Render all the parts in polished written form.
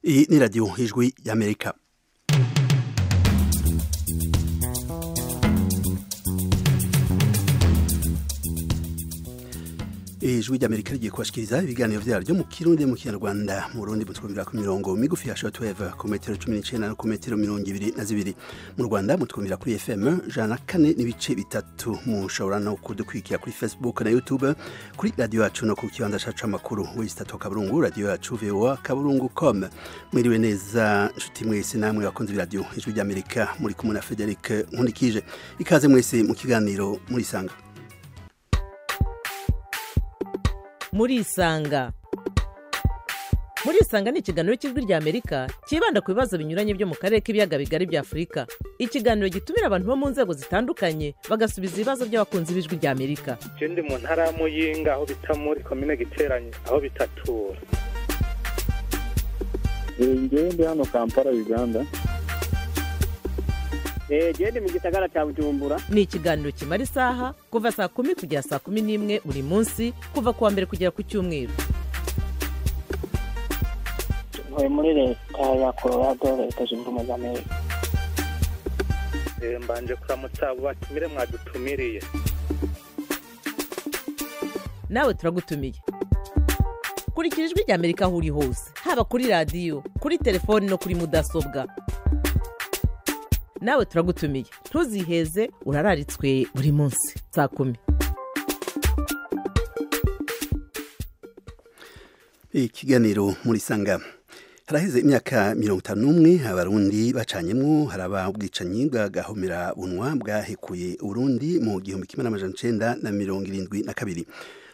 Iyi ni radiyo Ijwi y'Amerika. Ijwi ry'Amerika rigiye kubashikiriza ibiganiro vyaryo mu Kirundi, mu Kinyarwanda. Mu Burundi mutwumvira ku mirongo migufi ya shortwave ku metero 19 no ku metero 22. Mu Rwanda mutwumvira kuri FM 104.3. Mushobora no kudukwikira kuri Facebook na YouTube kuri radio yacu no ku kibanza cacu amakuru www kaburungu radio yacu voa kaburungu com. Mwiriwe neza nshuti mwese namwe bakunzi b'iradio Ijwi ry'Amerika, muri kumwe na Frederic Nkundikije. Ikaze mwese mu kiganiro Murisanga. Murisanga. Murisanga ni ikiganiro cy'Ijwi ry'Amerika cyibanda ku bibazo binyuranye byo mu karere k'ibiyaga bigari bya Afurika. Ikiganiro gitumira abantu bo mu nzego zitandukanye bagasubiza ibibazo by'abakunzi b'Ijwi ry'Amerika. Je ndi mu ntara ya Muyinga, aho bita muri komine Giteranye, aho bitatura. Ngewe ndi hano Kampala, Uganda. Gende mu gisagara cya Bujumbura. Ni ikiganiro kimara isaha kuva saa 10 kugera saa 11 buri munsi, kuva kuwa mbere kugera ku cyumweru. Ntuye muri leta ya Colorado, Leta Zunze Ubumwe za Amerika. Mbanje kuramutsa abo batumire mwadutumiriye. Nawe turagutumiye. Kurikira Ijwi ry'Amerika aho uri hose, haba kuri radiyo, kuri telefoni no kuri mudasobwa. Nawe turagutumiye, ntuziheze, urararitswe buri munsi saa 10. Ikiganiro Murisanga. Haraheze imyaka 51 Abarundi bacanyemwo, haraba ubwicanyi bw'agahomera bunwa bwahekuye Uburundi mu 1972.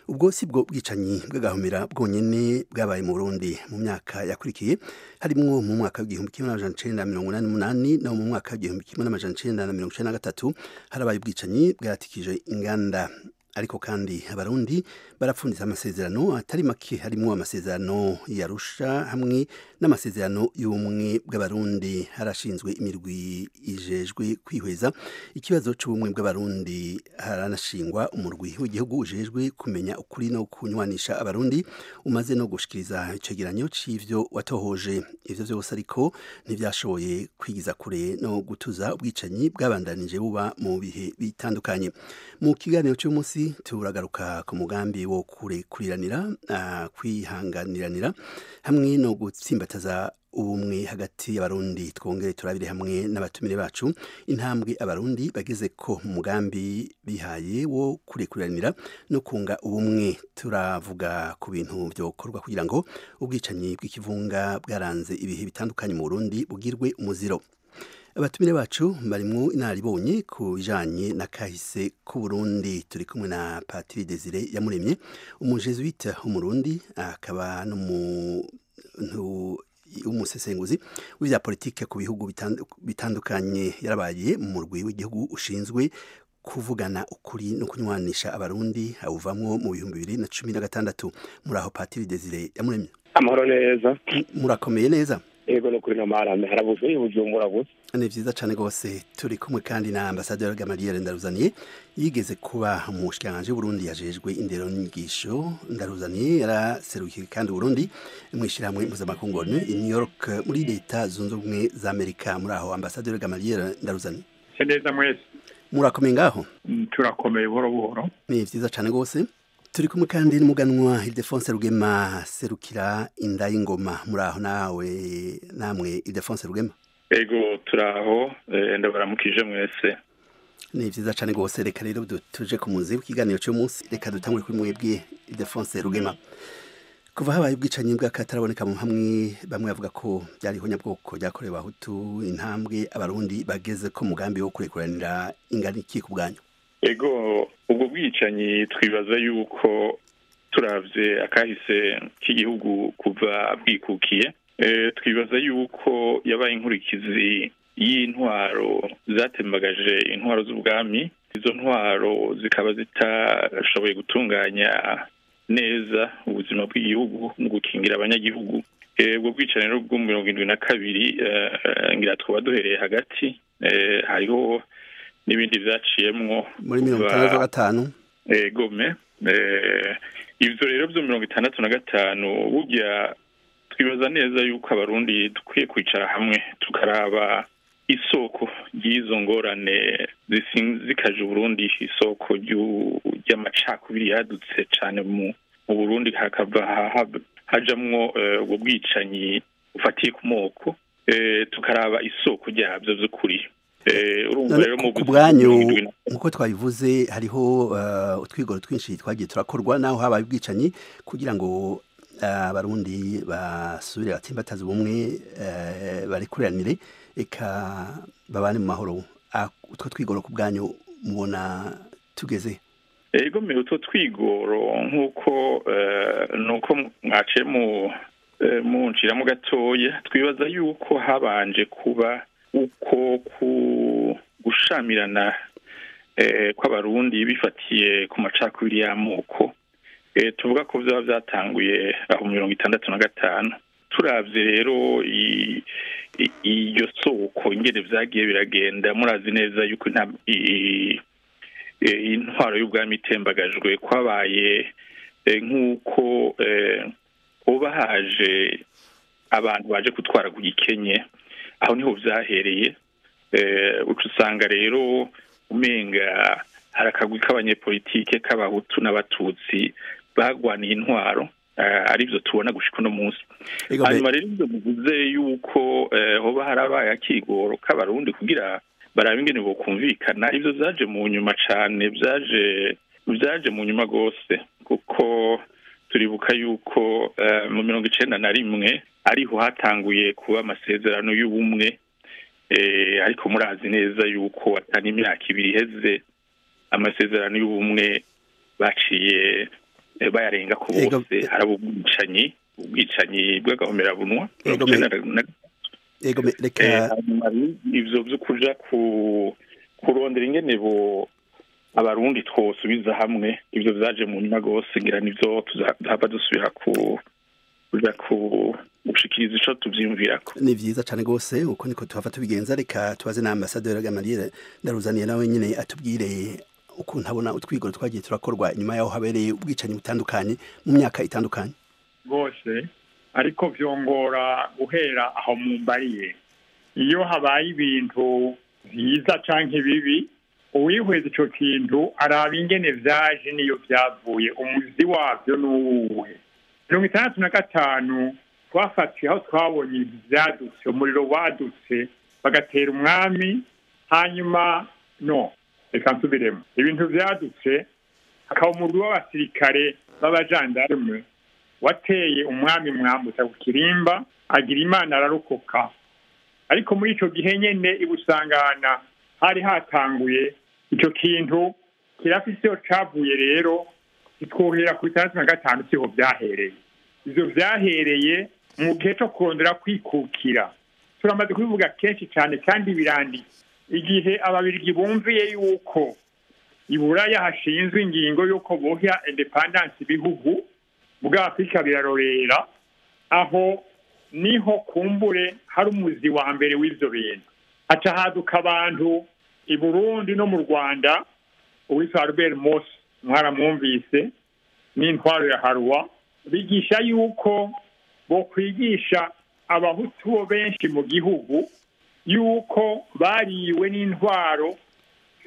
Ubwo si bwo bwicanyi bw'agahomera bwonyene bwabaye mu Burundi mu myaka yakurikiye, harimwo mu mwaka w'igihumbi 1988 no mu mwaka w'igihumbi 1993 harabaye ubwicanyi bwatikije inganda. Ariko kandi Abarundi barapfunditse amasezerano atari make, harimwo amasezerano y'Arusha hamwe n'amasezerano y'ubumwe bw'Abarundi. Harashinzwe imirwi ijejwe kwihweza ikibazo c'ubumwe bw'Abarundi, haranashingwa umurwi w'igihugu ujejwe kumenya ukuri no kunywanisha Abarundi, umaze no gushikiriza icegeranyo c'ivyo watohoje. Ivyo vyose ariko ntivyashoboye kwigiza kure no gutuza ubwicanyi bwabandanije buba mu bihe bitandukanye. Mu kiganiro c'umunsi turagaruka ku mugambi wo kurekuriranira, kwihanganiranira hamwe no gutsimbataza ubumwe hagati y'Abarundi. Twongere turabire hamwe n'abatumire bacu intambwe Abarundi bageze ko mu mugambi bihaye wo kurekuriranira no kunga ubumwe. Turavuga ku bintu byokorwa kugira ngo ubwicanyi bw'ikivunga bwaranze ibihe bitandukanye mu Burundi bugirwe umuziro. Abatumire bacu barimwo inararibonye ku bijanye na kahise ku Burundi. Turi kumwe na Patiri Desire Yamuremye, umujesuite w'Umurundi, akaba n'umuntu w'umusesenguzi w'ivya politike ku bihugu bitandukanye. Yarabaye mu murwi w'igihugu ushinzwe kuvugana ukuri no kunywanisha Abarundi, awuvamwo mu 2016. Muraho Patiri Desire Yamuremye? Amahoro neza. Murakomeye neza? Ego, no kuri namarame harabuze Bujumbura gusa. Ni vyiza cane gose. Turi kumwe kandi na Ambassadeur Gamaliel Ndaruzaniye, yigeze kuba umushikiranganji w'Uburundi yajejwe indero n'inyigisho. Ndaruzaniye yaraserukiye kandi Uburundi mw'ishirahamwe mpuzamakungu ONU i New York muri Leta Zunze Ubumwe za Amerika. Muri aho Ambassadeur Gamaliel Ndaruzaniye? Neza mwese. Murakomeye ngaho? Turakomeye buhoro buhoro. Ni vyiza cane gose. Turi kumwe kandi n'umuganwa Ildefonse Rugema, serukira inda y'ingoma. Muraho nawe namwe Ildefonse Rugema? Ego, turaho, ndabaramukije mwese. Ni vyiza cane gose. Reka rero tuje ku muzi w'ikiganiro cy'umunsi. Reka dutangure kuri mwebwe Ildefonse Rugema. Kuva habaye ubwicanyi bw'akataraboneka mu hamwe, bamwe bavuga ko byariho nyabwoko ryakorewe Abahutu, intambwe Abarundi bageze ko mugambi wo kurekuranira ingana iki ku bwanyu? Ego, ubwo bwicanyi twibaza yuko turavye akahise k'igihugu kuva bwikukiye, twibaza yuko yabaye inkurikizi y'intwaro zatembagaje intwaro z'ubwami. Izo ntwaro zikaba zitashoboye gutunganya neza ubuzima bw'igihugu no gukingira abanyagihugu. Ubwo bwicanyi rero bwo 72 ngira twaba duhereye hagati, hariho n'ibindi vyaciyemwo muri 1965. Gome ivyo rero vyo 1965 burya Twibaza neza yuko abarundi dukwiye kwicara hamwe tukaraba isoko ry'izo ngorane zisinzikaje Uburundi, isoko ry'amacakubiri yadutse cane mu Burundi, hakava hajamwo ubwo bwicanyi bufatiye ku moko, tukaraba isoko ryabyo vy'ukuri. Urumva rero mu bwanyu nkuko twabivuze hariho utwigoro twinshi twagiye turakorwa naho habaye ubwicanyi kugira ngo abarundi basubire batimbataza ubumwe, barekuranire eka babane mu mahoro. Utwo twigoro ku bwanyu mubona tugeze? Ego, utwo twigoro nkuko nuko mwaciye mu nciramo gatoya, twibaza yuko habanje kuba uko gushamirana kw'abarundi bifatiye ku macakubiri y'amoko. Tuvuga ko vyaba vyatanguye aho 65. Turavye rero iryo soko ingene vyagiye biragenda, murazi neza yuko intwaro y'ubwami itembagajwe kwabaye nk'uko hoba haje abantu baje gutwara ku gikenye, aho niho vyahereye. Uca usanga rero umenga hari akagwi k'abanyepolitike k'abahutu n'abatutsi bagwaniye intwaro, arivyo tubona gushika uno munsi. Hanyuma rero ivyo muvuze yuko hoba harabaye akigoro k'abarundi kugira barabe ingene bokumvikana, ivyo vyaje mu nyuma cane, vyaje mu nyuma gose, kuko turibuka yuko mu 91 ariho hatanguye kuba amasezerano y'ubumwe, ariko murazi neza yuko atari imyaka ibiri iheze amasezerano y'ubumwe baciye bayarenga ku bose, haraba ubwicanyi bw'agahomerabunwa. Ivyo vyo kuja kurondera ingene bo abarundi twosubiza hamwe, ivyo vyaje mu nyuma gose, ngira nivyo tuzahava dusubira kuja gushikiriza ico tuvyiyumvirako. Ni vyiza cane gose uko niko tuhava tubigenza. Reka tubaze na ambasaderi Gamaliel Ndaruzaniye nawe nyene atubwire ukuntu abona utwigoro twagiye turakorwa inyuma yaho habereye ubwicanyi butandukanye mu myaka itandukanye. Gose, ariko vyongora guhera aho mumbariye. Iyo habaye ibintu vyiza canke bibi, uwihweza ico kintu araba ingene vyaje niyo vyavuye, umuzi wavyo n'uwuhe. 65 twafatiye aho twabonye ivyadutse, umuriro wadutse bagatera umwami, hanyuma no reka nsubiremo, ibintu vyadutse hakaba umurwi w'abasirikare b'abajandarume wateye umwami Mwambutsa ku Kirimba, agira Imana ararokoka. Ariko muri ico gihe nyene ibusangana hari hatanguye ico kintu kirafise iyo cavuye. Rero kitwohera ku 65 siho vyahereye. Ivyo vyahereye mu gihe co kurondera kwikukira. Turamaze kubivuga kenshi cane kandi biranditse. Igihe ababirigi bumviye yuko iburaya hashinzwe ingingo yuko bohya independence ibihugu bwa Afrika birarorera, aho niho kumbure hari umuzi wa mbere w'ivyo bintu. Haca haduka abantu i Burundi no mu Rwanda, uwitwa Albert Moss mwaramwumvise, n'intwaro ya Harwa, bigisha yuko bo kwigisha abahutu benshi mu gihugu yuko bariwe n'intwaro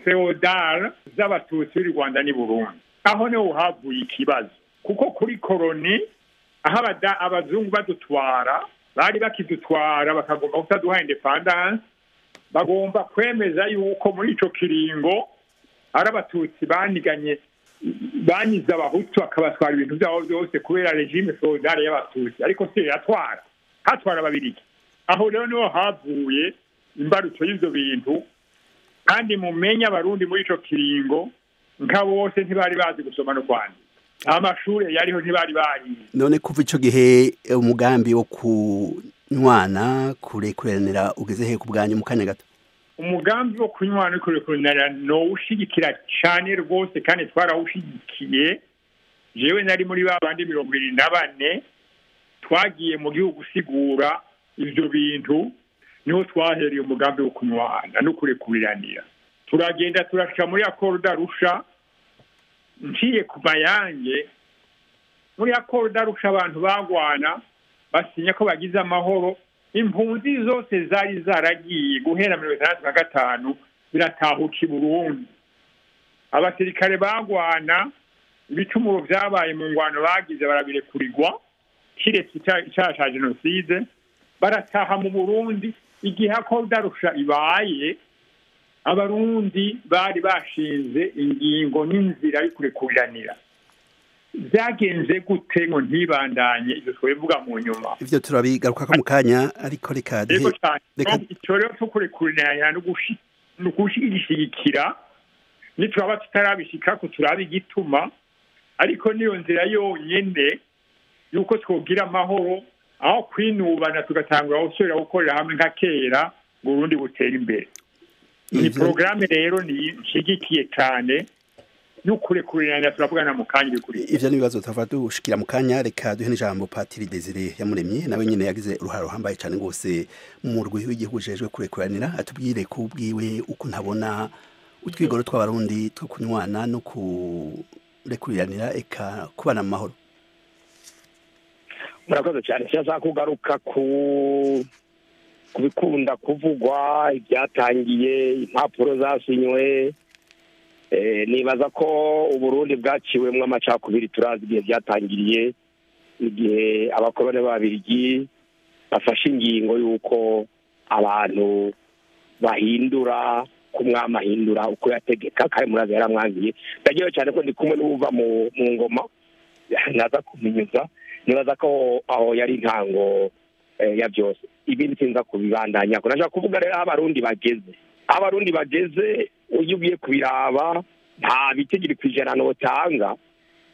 feodal z'abatutsi b'i Rwanda n'i Burundi. Aho niho havuye ikibazo, kuko kuri koroni aho abazungu badutwara, bari bakidutwara bakagomba kutaduha independence, bagomba kwemeza yuko muri ico kiringo ari abatutsi baniganye banize abahutu akabatwara ibintu byabo byose kubera regime feudale y'abatutsi, ariko si yatwara, hatwara ababirigi. Aho rero niho havuye imbarutso y'ivyo bintu. Kandi mumenya abarundi muri ico kiringo nka bose ntibari bazi gusoma no kwandika, amashure yariho ntibari bari. None kuva ico gihe umugambi wo kunywana kurekuranira ugeze he ku bwanyu mu kanya gato? Umugambi wo kunywana kurekuranira no ushigikira cane rwose, kandi twarawushigikiye. Jewe nari muri babandi 74 twagiye mu gihugu gusigura ivyo bintu, niho twahereye umugambi wo kunywana no kurekuriranira. Turagenda turashika muri accord d'Arusha. Nciye ku mayange muri accord d'Arusha abantu bagwana basinya ko bagize amahoro. Impunzi zose zari zaragiye guhera 1965 biratahuka i Burundi. Abasirikare bagwana ibicumuro vyabaye mu ngwano bagize barabirekurirwa, kiretse icyaha ca jenoside, barataha mu Burundi. Igihe ko darusha ibaye, Abarundi bari bashinze ingingo n'inzira yo kurekuriranira. Byagenze gute ngo ntibandanye? Ibyo twabivuga mu nyuma, ivyo turabigaruka ko mu kanya, ariko reka reka ico rero cyo kurekuriranira no gushigikira nitwaba tutarabishika ko turabi igituma, ariko niyo nzira yonyene yuko twogira amahoro, aho kwinubana tugatangura gusubira gukorera hamwe nka kera ngo Burundi butere imbere. Ni programme rero ni nshigikiye cyane y'ukurekurirana, turavugana mu kanya bikuri. Ivyo n'ibibazo tuva dushikira mu kanya. Reka duhe n'ijambo Patiri Desire Yamuremye, nawe nyene yagize uruhare ruhambaye cyane rwose mu murwi w'igihugu ujejwe kurekuranira, atubwire ku bwiwe uko ntabona utwigoro tw'Abarundi two kunywana no kurekuriranira eka kubana mu mahoro. Murakoze cyane. Sinashaka kugaruka ku bikunda kuvugwa, ibyatangiye, impapuro zasinywe. Nibaza ko Uburundi bwaciwemwo amacakubiri, turazi igihe byatangiriye, igihe abakoroni b'Ababirigi bafashe ingingo y'uko abantu bahindura ko umwami ahindura uko yategeka, kandi murazi yaramwangiye. Ndagiyeyo cyane ko ndi kumwe n'uwuva mu ngoma naza kuminyuza. Nibaza ko aho yari intango ya byose, ibindi sinza kubibandanya. Nashaka kuvuga rero aho Abarundi bageze, aho Abarundi bageze iyo ugiye kubiraba nta bitigiri kw'ijana notanga,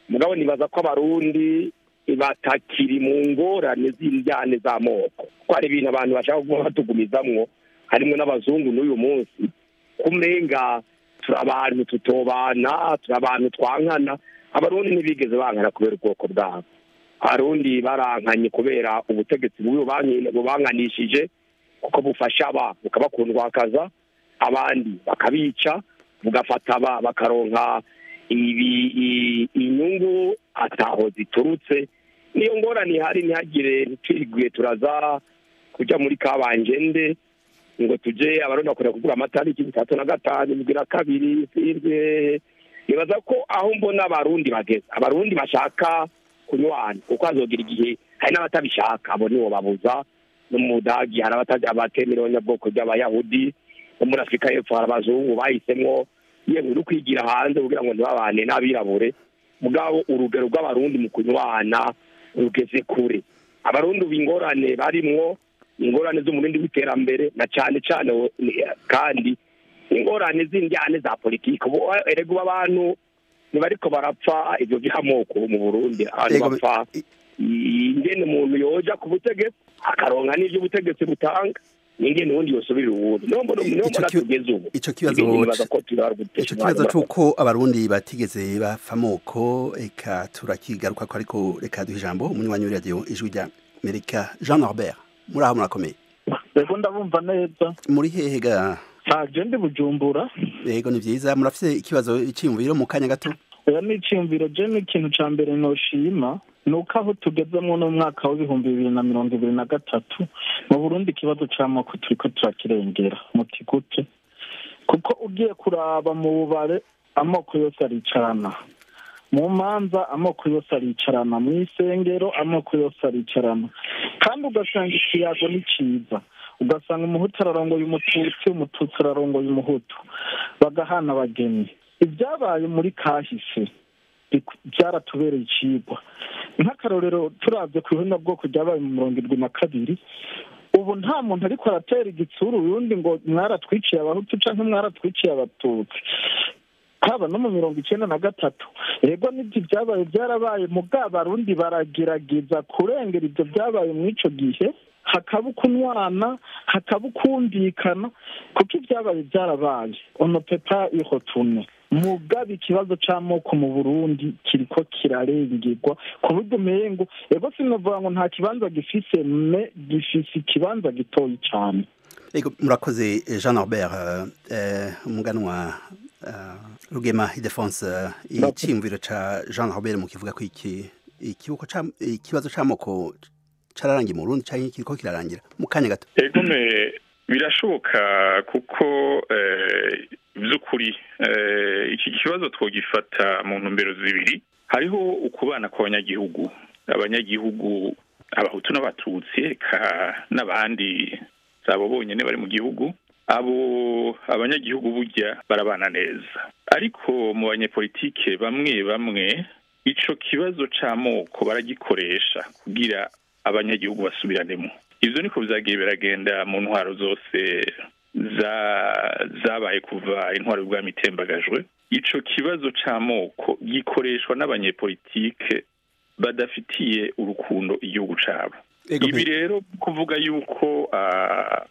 mugabo nibaza ko Abarundi batakiri mu ngorane z'indyane z'amoko, kuko hari ibintu abantu bashaka kuguma batugumizamwo, harimwo n'abazungu n'uyu munsi, kumenga turi abantu tutobana, turi abantu twankana. Abarundi ntibigeze bankana kubera ubwoko bwabo. Abarundi barankanye kubera ubutegetsi bubi bubankanishije, kuko bufasha aba bukabakundwakaza, abandi bakabica, bugafata aba bakaronka inyungu ataho ziturutse. Niyo ngorane ihari, ntihagire ntitwiriguye turaza kuja muri kabanjende ngo tuje. Abarundi bakunda kuvuga amatariki 35, 72, sinzi. Nibaza ko aho mbona Abarundi bageze, Abarundi bashaka kunywana, kuko hazogira igihe hari n'abatabishaka, abo nibo babuza. No mu Budagi hari abatemera abanyabwoko by'Abayahudi, no muri Afurika y'Epfo hari abazungu bahisemwo yewe no kwigira hanze kugira ngo ntibabane n'abirabure. Mugabo urugero rw'Abarundi mu kunywana rugeze kure. Abarundi ubu ingorane barimwo, ingorane z'umurindi w'iterambere, na cyane cyane kandi ingorane z'indyane za politiki. Ubu erega abantu ntibariko barapfa ivyo by'amoko mu Burundi, abantu bapfa ingene umuntu yoja ku butegetsi akaronka n'ivyo ubutegetsi butanga, n'ingene uwundi yosubira uwundi. Niho mbona tugeze ubu. Ico kibazo c'uko Abarundi batigeze bapfa amoko, eka turakigaruka ko, ariko reka duhe ijambo umunywanyi w'iradiyo Ijwi rya Amerika, Jean Norbert. Muri aho murakomeye? Yego, ndabumva neza. Muri hehe ga? Je ndi Bujumbura. Yego, ni vyiza. Murafise ikibazo, iciyumviro mu kanya gato? Oya, ni iciyumviro. Je ni ikintu ca mbere noshima nuko aho tugezemwo no mwaka w'2023 mu Burundi ikibazo c'amoko turiko turakirengera. Muti gute? Kuko ugiye kuraba mu bubare amoko yose aricarana, mu manza amoko yose aricarana, mu isengero amoko yose aricarana, kandi ugasanga ikiyago ni ciza, ugasanga umuhutu ararongoye umututsi, umututsi ararongoye umuhutu, bagahana abageni. Ibyabaye muri kahise byaratubereye icigwa. Nk'akarorero, turavye ku bwoko ryabaye mu 72, ubu nta muntu ariko aratera igitsuru uyundi ngo mwaratwiciye Abahutu canke mwaratwiciye Abatutsi. Haba no mu 93, yego n'ibyo byabaye byarabaye, mugabo Abarundi baragerageza kurengera ibyo byabaye mw'ico gihe, hakaba ukunwana, hakaba ukumvikana, kuko ibyabaye byarabaye. On ne peut pas y retourner. Mugabe ikibazo c'amoko mu Burundi kiriko kirarengerwa ku buryo umengo, ego sinovuga ngo nta kibanza gifise, me gifise ikibanza gitoyi cane. Ego, murakoze Jean Norbert. Umuganwa Rugema Ildefonse, iciyumviro ca Jean Norbert mukivuga ko iki ikibazo c'amoko cararangiye mu Burundi canke kiriko kirarangira mu kanya gato? Egome, birashoboka kuko by'ukuri iki kibazo twogifata mu ntumbero zibiri. Hariho ukubana kw'abanyagihugu, abanyagihugu abahutu n'abatutsi eka n'abandi sabo bonyene bari mu gihugu, abo abanyagihugu burya barabana neza. Ariko mu banyepolitike bamwe bamwe ico kibazo c'amoko baragikoresha kugira abanyagihugu basubiranemo. Ivyo niko vyagiye biragenda mu ntwaro zose zabaye kuva intwaro y'ubwami itembagajwe. Ico kibazo c'amoko gikoreshwa n'abanyepolitike badafitiye urukundo igihugu cabo. Ibi rero kuvuga yuko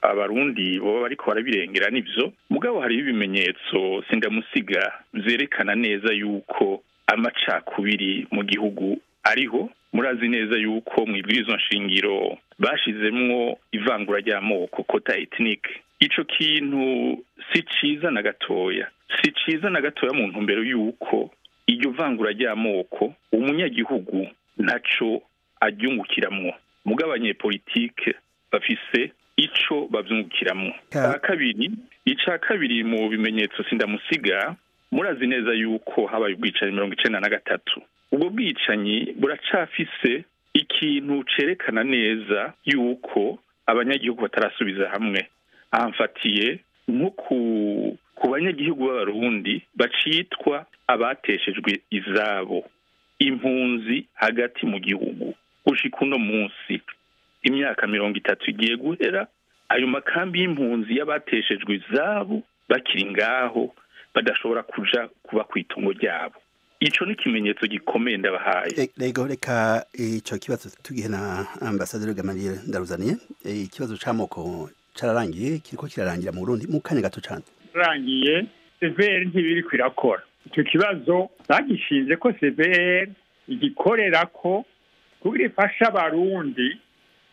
abarundi boba bariko barabirengera nivyo, mugabo hariho ibimenyetso sindamusiga vyerekana neza yuko amacakubiri mu gihugu ariho. Murazi neza yuko mw'ibwirizwa nshingiro bashizemwo ivangura ry'amoko, quota ethnique. Ico kintu si ciza na gatoya, si ciza na gatoya mu ntumbero yuko iryo vangura ry'amoko umunyagihugu ntaco aryungukiramwo, mugabo abanyepolitike bafise ico bavyungukiramwo. Ica kabiri mu bimenyetso sindamusiga, murazi neza yuko habaye ubwicanyi 93. Ubwo bwicanyi buracafise ikintu cerekana neza yuko abanyagihugu batarasubiza hamwe. Amfatiye nko ku banyagihugu b'abarundi bacitwa abateshejwe izabo, impunzi hagati mu gihugu. Gushika uno munsi imyaka 30 igiye guhera, ayo makambi y'impunzi y'abateshejwe izabo bakiri ngaho badashobora kuja kuba kwitongo ryabo. Ico ni ikimenyetso gikomeye ndabahaye. Rego, reka ico kibazo tugihe na Ambassadeur Gamaliel Ndaruzaniye. Ikibazo c'amoko cararangiye, kiriko kirarangira mu Burundi mu kanya gato cane. Rangiye CVR ntibiri kwirakora. Ico kibazo bagishinze ko CVR igikorera ko kugira ifasha abarundi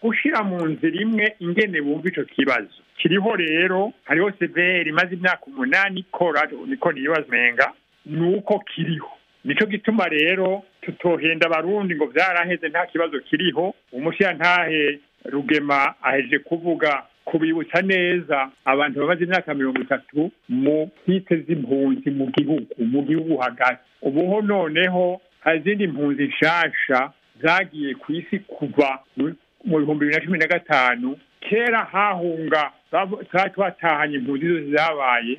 gushira mu nzira imwe ingene bumva ico kibazo. Kiriho rero, hariho CVR imaze imyaka 8 ikora, niko nibaza nuko kiriho. Nico gituma rero tutohenda abarundi ngo vyaraheze nta kibazo kiriho. Umushiyantahe Rugema aheje kuvuga kubibutsa neza abantu bamaze imyaka 30 mu site z'impunzi mu gihugu hagati. Ubuho noneho hari izindi mpunzi nshasha zagiye ku isi kuva mu 2015. Kera hahunga twatahanye impunzi zose zabaye,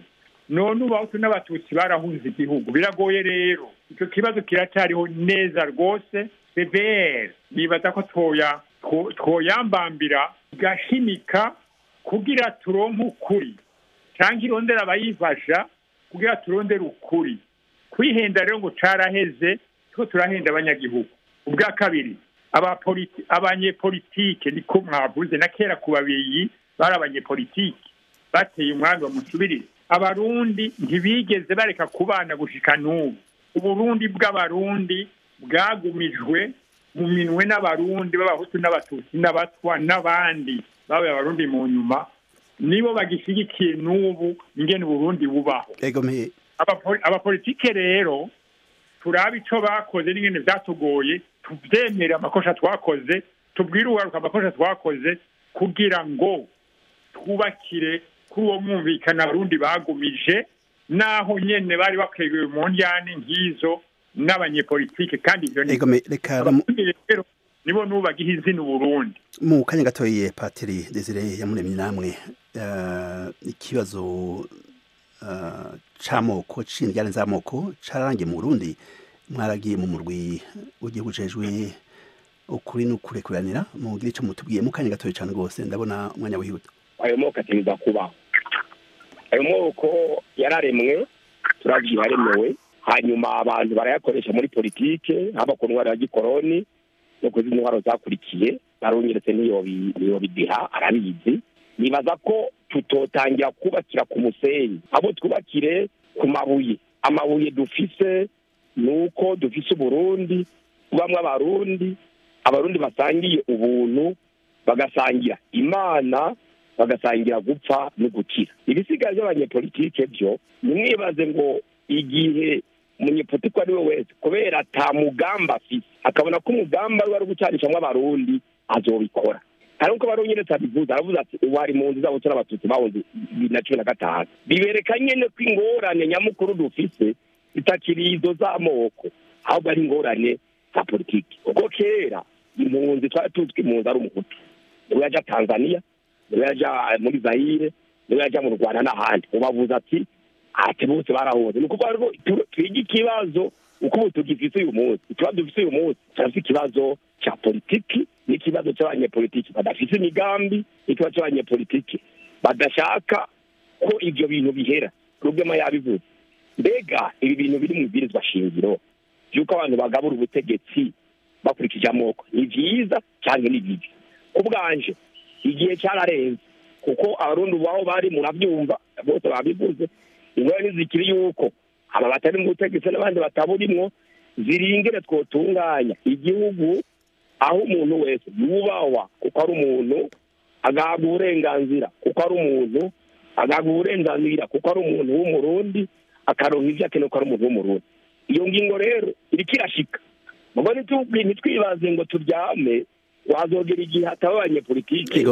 none ubu n'abatutsi barahunze igihugu. Biragoye rero, ico kibazo kiracariho neza rwose. CVR nibaza ko twoyambambira igashimika kugira turonke ukuri, canke irondera abayifasha kugira turondere ukuri. Kwihenda rero ngo caraheze, tuko turahenda abanyagihugu. Ubwa kabiri, abanyepolitike niko mwavuze na kera ku babeyi bari abanyepolitike bateye umwami bamusubirire. Abarundi ntibigeze bareka kubana gushika n'ubu. Uburundi bw'abarundi bwagumijwe mu minwe n'abarundi b'abahutu n'abatutsi n'abatwa n'abandi babaye abarundi mu nyuma, nibo bagishigikiye n'ubu ingene Uburundi bubaho. Abapolitike rero turabe ico bakoze n'ingene vyatugoye, tuvyemere amakosha twakoze, tubwire uwaruka amakosha twakoze kugira ngo twubakire kuri uwo mwumvikana abarundi bagumije, naho nyene bari bakwegewe mu njyane nk'izo n'abanyepolitike. Kandi ivyo nibo nubagiha izina Uburundi. Mu kanya gatoye, Patiri Desire Yamuremye, namwe ikibazo c'amoko c'indyane z'amoko cararangiye mu Burundi. Mwaragiye mu murwi w'igihugu ujejwe ukuri n'ukurekuranira, mugire ico mutubwiye mu kanya gatoye cane rwose, ndabona umwanya wihuta. Ayo moko ategerezwa kubaho. Ayo moko yararemwe, turazi yaremewe, hanyuma abantu barayakoresha muri politike, haba ku ntwaro ya gikoroni no ku zindi ntwaro zakurikiye. Baronyeretse ntiyobidiha, arabizi. Nibaza ko tutotangira kubakira ku musenyi, abo twubakire ku mabuye. Amabuye dufise nuko dufise Uburundi, bamwe abarundi, abarundi basangiye ubuntu, bagasangira Imana, bagasangira gupfa no gukira. Ibisigaye by'abanyepolitike byo nimwibaze ngo igihe umunyepolitike ari we wese kubera ata mugamba afise, akabona ko umugamba ari gucanishamwo abarundi, azobikora. Hari uko bari nyene tabivuze, aravuze ati ubu hari impunzi z'abahutu n'abatutsi bahunze 2015. Bibereka nyene ko ingorane nyamukuru dufise itakiri izo z'amoko, ahubwo ari ingorane za politiki. Kuko kera impunzi twari tuzi ko impunzi ari umuhutu, niwe yaja Tanzania, niwe yaja muri Zaire, niwe yaja mu Rwanda n'ahandi. Ubavuze ati bose barahunze. Ni ukuvuga rero twiga ikibazo uko ubu tugifise uyu munsi. Ikibazo dufise uyu munsi turafise ikibazo ca politiki, n'ikibazo c'abanyepolitiki badafise imigambi, n'ikibazo c'abanyepolitiki badashaka ko ivyo bintu bihera. Rugema yabivuze. Mbega ibi bintu biri mu ibwirizwa shingiro vy'uko abantu bagabura ubutegetsi bakurikije amoko, ni vyiza canke ni bibi? Ku bwanje igihe cararenze, kuko abarundi ubu aho bari muravyumva bose babivuze, ingorane zikiri yuko aba batari mu butegetsi n'abandi bataburimwo ziringere twotunganya igihugu aho umuntu wese yubahwa kuko ari umuntu, agahabwa uburenganzira kuko ari umuntu, agahabwa uburenganzira kuko ari umuntu w'umurundi, akaronka ivyo akeneye kuko ari umuntu w'umurundi. Iyo ngingo rero iriko irashika. Mugo ntitwibaze ngo turyame, wazogera igihe hataba abanyepolitike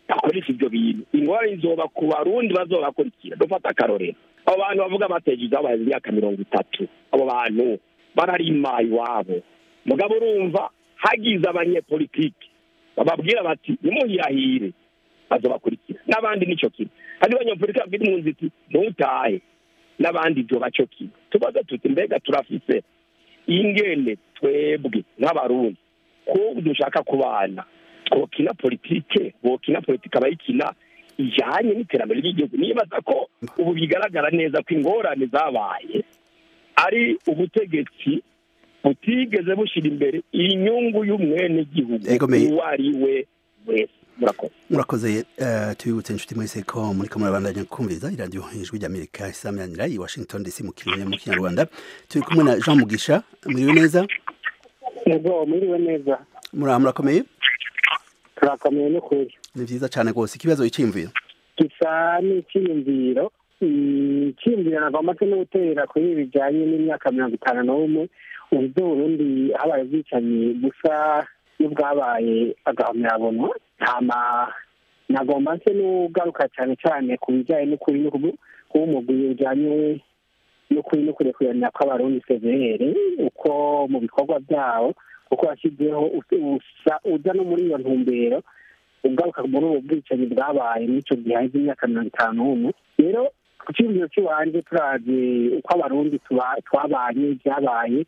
bakoresha ivyo bintu. Ingorane izoba ku barundi bazobakurikira. Dufate akarorero, abo bantu bavuga bateje izabaye imyaka 30, abo bantu bararima iwabo. Mugabo urumva hagize abanyepolitike bababwira bati nimuhirahire, bazobakurikira. N'abandi nico kimwe. Hari abanyepolitike babwira impunzi iti ntutahe, n'abandi ivyo baco kimwe. Tubaze tuti mbega turafise ingene twebwe nk'abarundi ko dushaka kubana, twokina politike, bokina politike abayikina ijanye n'iterambere ry'igihugu. Nibaza ko ubu bigaragara neza ko ingorane zabaye ari ubutegetsi butigeze bushira imbere inyungu y'umwene gihugu uwo ari we wese. Murakoze. Murakoze. Tubibutse inshuti mwese ko muri ko murabandanya kumviriza iradiyo Ijwi ry'Amerika isamiranira i Washington DC mu Kirundi mu Kinyarwanda. Turi kumwe na Jean Mugisha. Mwiriwe neza? Yego, mwiriwe neza. Murakomeye? Turakomeye n'ukuri. Ni vyiza cane rwose. Ikibazo iciyumviro gisa n'iciyumviro, iciyumviro nagomba no gutera kuri ibi bijanye n'imyaka 51 uburyo Burundi habaye ubwicanyi busa n'ubwabaye agahomerabunwa. Hama nagomba nse n'ugaruka cane cane ku bijanye n'ukuri no kuba umugwi ujanye n'ukuri no kurekuranira kw'abarundi CVR, uko mu bikorwa byabo kuko washyizeho uza no muri iyo ntumbero ugaruka muri ubu bwicanyi bwabaye n'ico gihe haheze imyaka 51. Rero ku ciyumviro c'iwanje turazi uko abarundi twabanye, ibyabaye,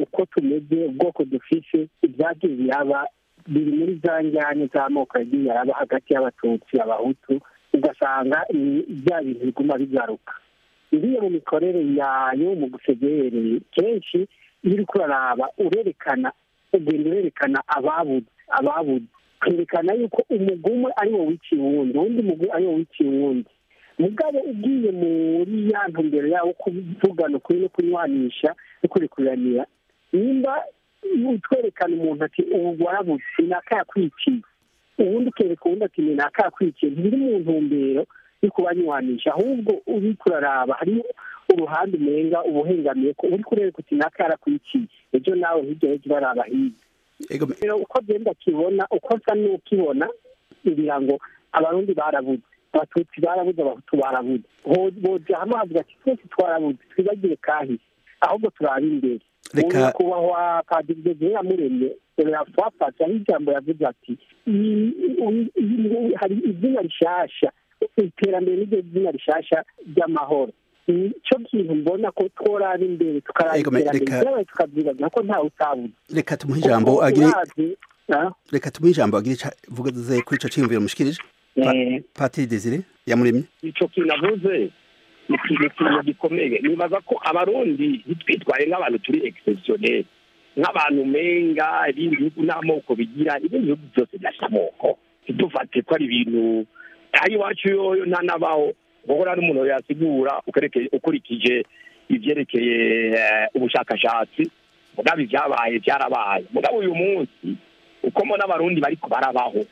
uko tumeze, ubwoko dufise, ibyagiye biraba biri muri za njyane z'amoko yagiye araba hagati y'abatutsi abahutu, ugasanga ni bya bintu biguma bigaruka. Ngiye mu mikorere yayo mu gusegere, kenshi iyo uriko uraraba urerekana, ugenda urerekana ababuze, kwerekana yuko umugumwe ari wo wiciye uwundi, uwundi mugwi ari wo wiciye uwundi. Mugabo ugiye muri ya ntumbero yawo kuvugana ukuri no kunywanisha no kurekuranira, nimba utwerekana umuntu ati ubu warabuze ni akayakwiciye, uwundi ukereka uwundi ati ni akayakwiciye, ntibiri mu ntumbero yo kubanywanisha, ahubwo uriko uraraba hariho uruhande umenga ubuhengamiye ko uriko urereka uti naka yarakwiciye, ejo nawe hirya y'ejo baraba hirya. Rero uko genda kibona, uko nsa n'ukibona, ngira ngo abarundi barabuze, abatutsi barabuze, abahutu barabuze, boja hamwe bavuga ati twese twarabuze, twibagire kahise, ahubwo turabe imbere. Nyakubahwa Padiri Desire Iyamuremye twafashe aho ijambo yavuze ati hari izina rishasha, iterambere niryo zina rishasha ry'amahoro. Nico kintu mbona ko tworaba imbere tukaraba iterambere vyabaye tukavyibagira ko ntawe utabuze. Reka tumuhe ijambo agire, reka tumuhe ijambo agire vuze kuri ico ciyumviro mushikirije. Patiri Desire Iyamuremye. Ico kintu avuze ni ikintu gikomeye. Nibaza ko abarundi ntitwitwaye nk'abantu turi exceptionnel, nk'abantu umenga ibindi bihugu n'amoko bigira, ibindi bihugu byose birafise amoko. Ntidufate ko ari ibintu aho iwacu yoyo ntanabaho, kuko nta n'umuntu yasigura ukurikije ivyerekeye ubushakashatsi. Mugabo ivyabaye vyarabaye. Mugabo uyu munsi uko mbona abarundi bariko barabaho,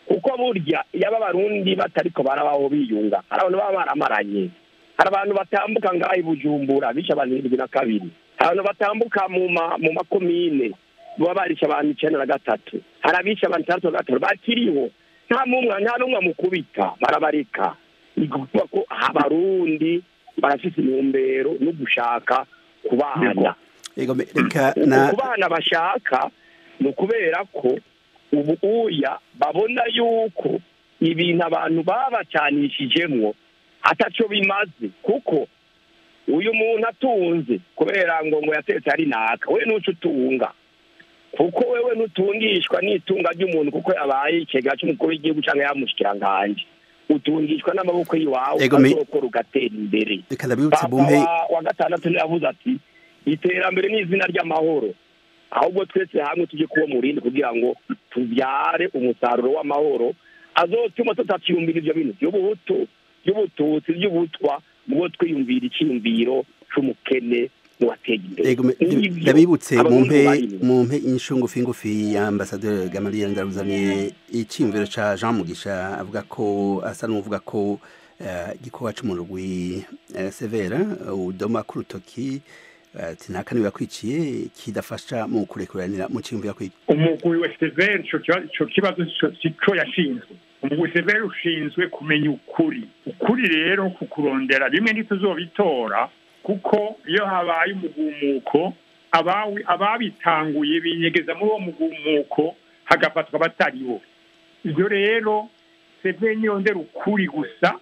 kuko burya yaba abarundi batariko barabaho biyunga, hari abantu baba baramaranye, hari abantu batambuka ngaho i Bujumbura bica abantu 72, hari abantu batambuka mu makomine baba barisha abantu 93, hari abisha abantu 63 bakiriho, nta mumwe nta n'umwe amukubita, barabareka. Ni ukuvuga ko Abarundi barafise intumbero no gushaka kubana. Ego, reka na kubana bashaka ni ukubera ko ubu uya babona yuko ibintu abantu babacanishijemwo ataco bimaze, kuko uyu muntu atunze kubera ngo yatetse ari naka, we nuco utunga, kuko wewe nutungishwa n'itunga ry'umuntu kuko yabaye ikega c'umukuru w'igihugu canke yamushikiranganje, utungishwa n'amaboko yiwawe azokora ugatera imbere. Reka ndabibutse bumpe wa gatandatu yavuze ati iterambere ni izina ry'amahoro, ahubwo twese hamwe tujye kuba murindi kugira ngo tubyare umusaruro w'amahoro azotuma tutaciyumvira ivyo bintu by'ubuhutu, by'ubututsi, by'ubutwa, ubwo twiyumvira iciyumviro c'umukene n'uwateye imbere. Ego, ndabibutse mumpe inyishu ngufi ngufi ya Ambassadeur Gamaliel Ndaruzaniye iciyumviro ca Jean Mugisha avuga ko asa n'uvuga ko igikorwa c'umurwi Severa udoma ku rutoki ati nta kane yakwiciye kidafasha mu kurekuranira mu ciyumviro kwiki. Umugwi wa Severa ico kibazo sico yashinzwe. Umugwi Severa ushinzwe kumenya ukuri. Ukuri rero kukurondera bimwe ntituzobitora, kuko iyo habaye umugumuko ababitanguye binyegeza muri uwo mugumuko hagafatwa bataribo. Ibyo rero Severa nirondera ukuri gusa,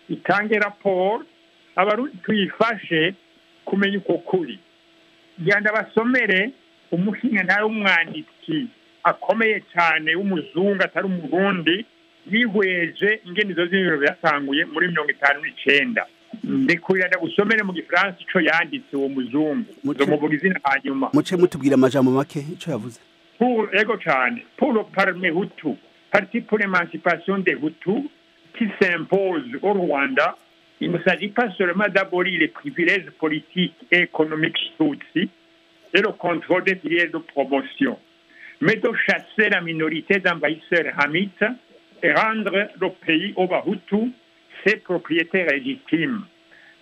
itange raporo, Abarundi tuyifashe kumenya uko kuri. Genda basomere umushinga ntawe w'umwanditsi akomeye cyane w'umuzungu atari umurundi yihweje ingene izo z'ibiro byatanguye muri 59. Ndikurira ndagusomere mu gifaransa ico yanditse uwo muzungu, nzomuvuga izina hanyuma. Muce mutubwira amajambo make ico yavuze. Pour ego cyane, pour le Parlement Hutu, parti pour l'émancipation des Hutus qui s'impose au Rwanda, il ne s'agit pas seulement d'abolir les privilèges politiques et économiques tutsis et le contrôle des filières de promotion, mais de chasser la minorité d'envahisseurs hamites et rendre le pays aux Bahutus ses propriétaires légitimes.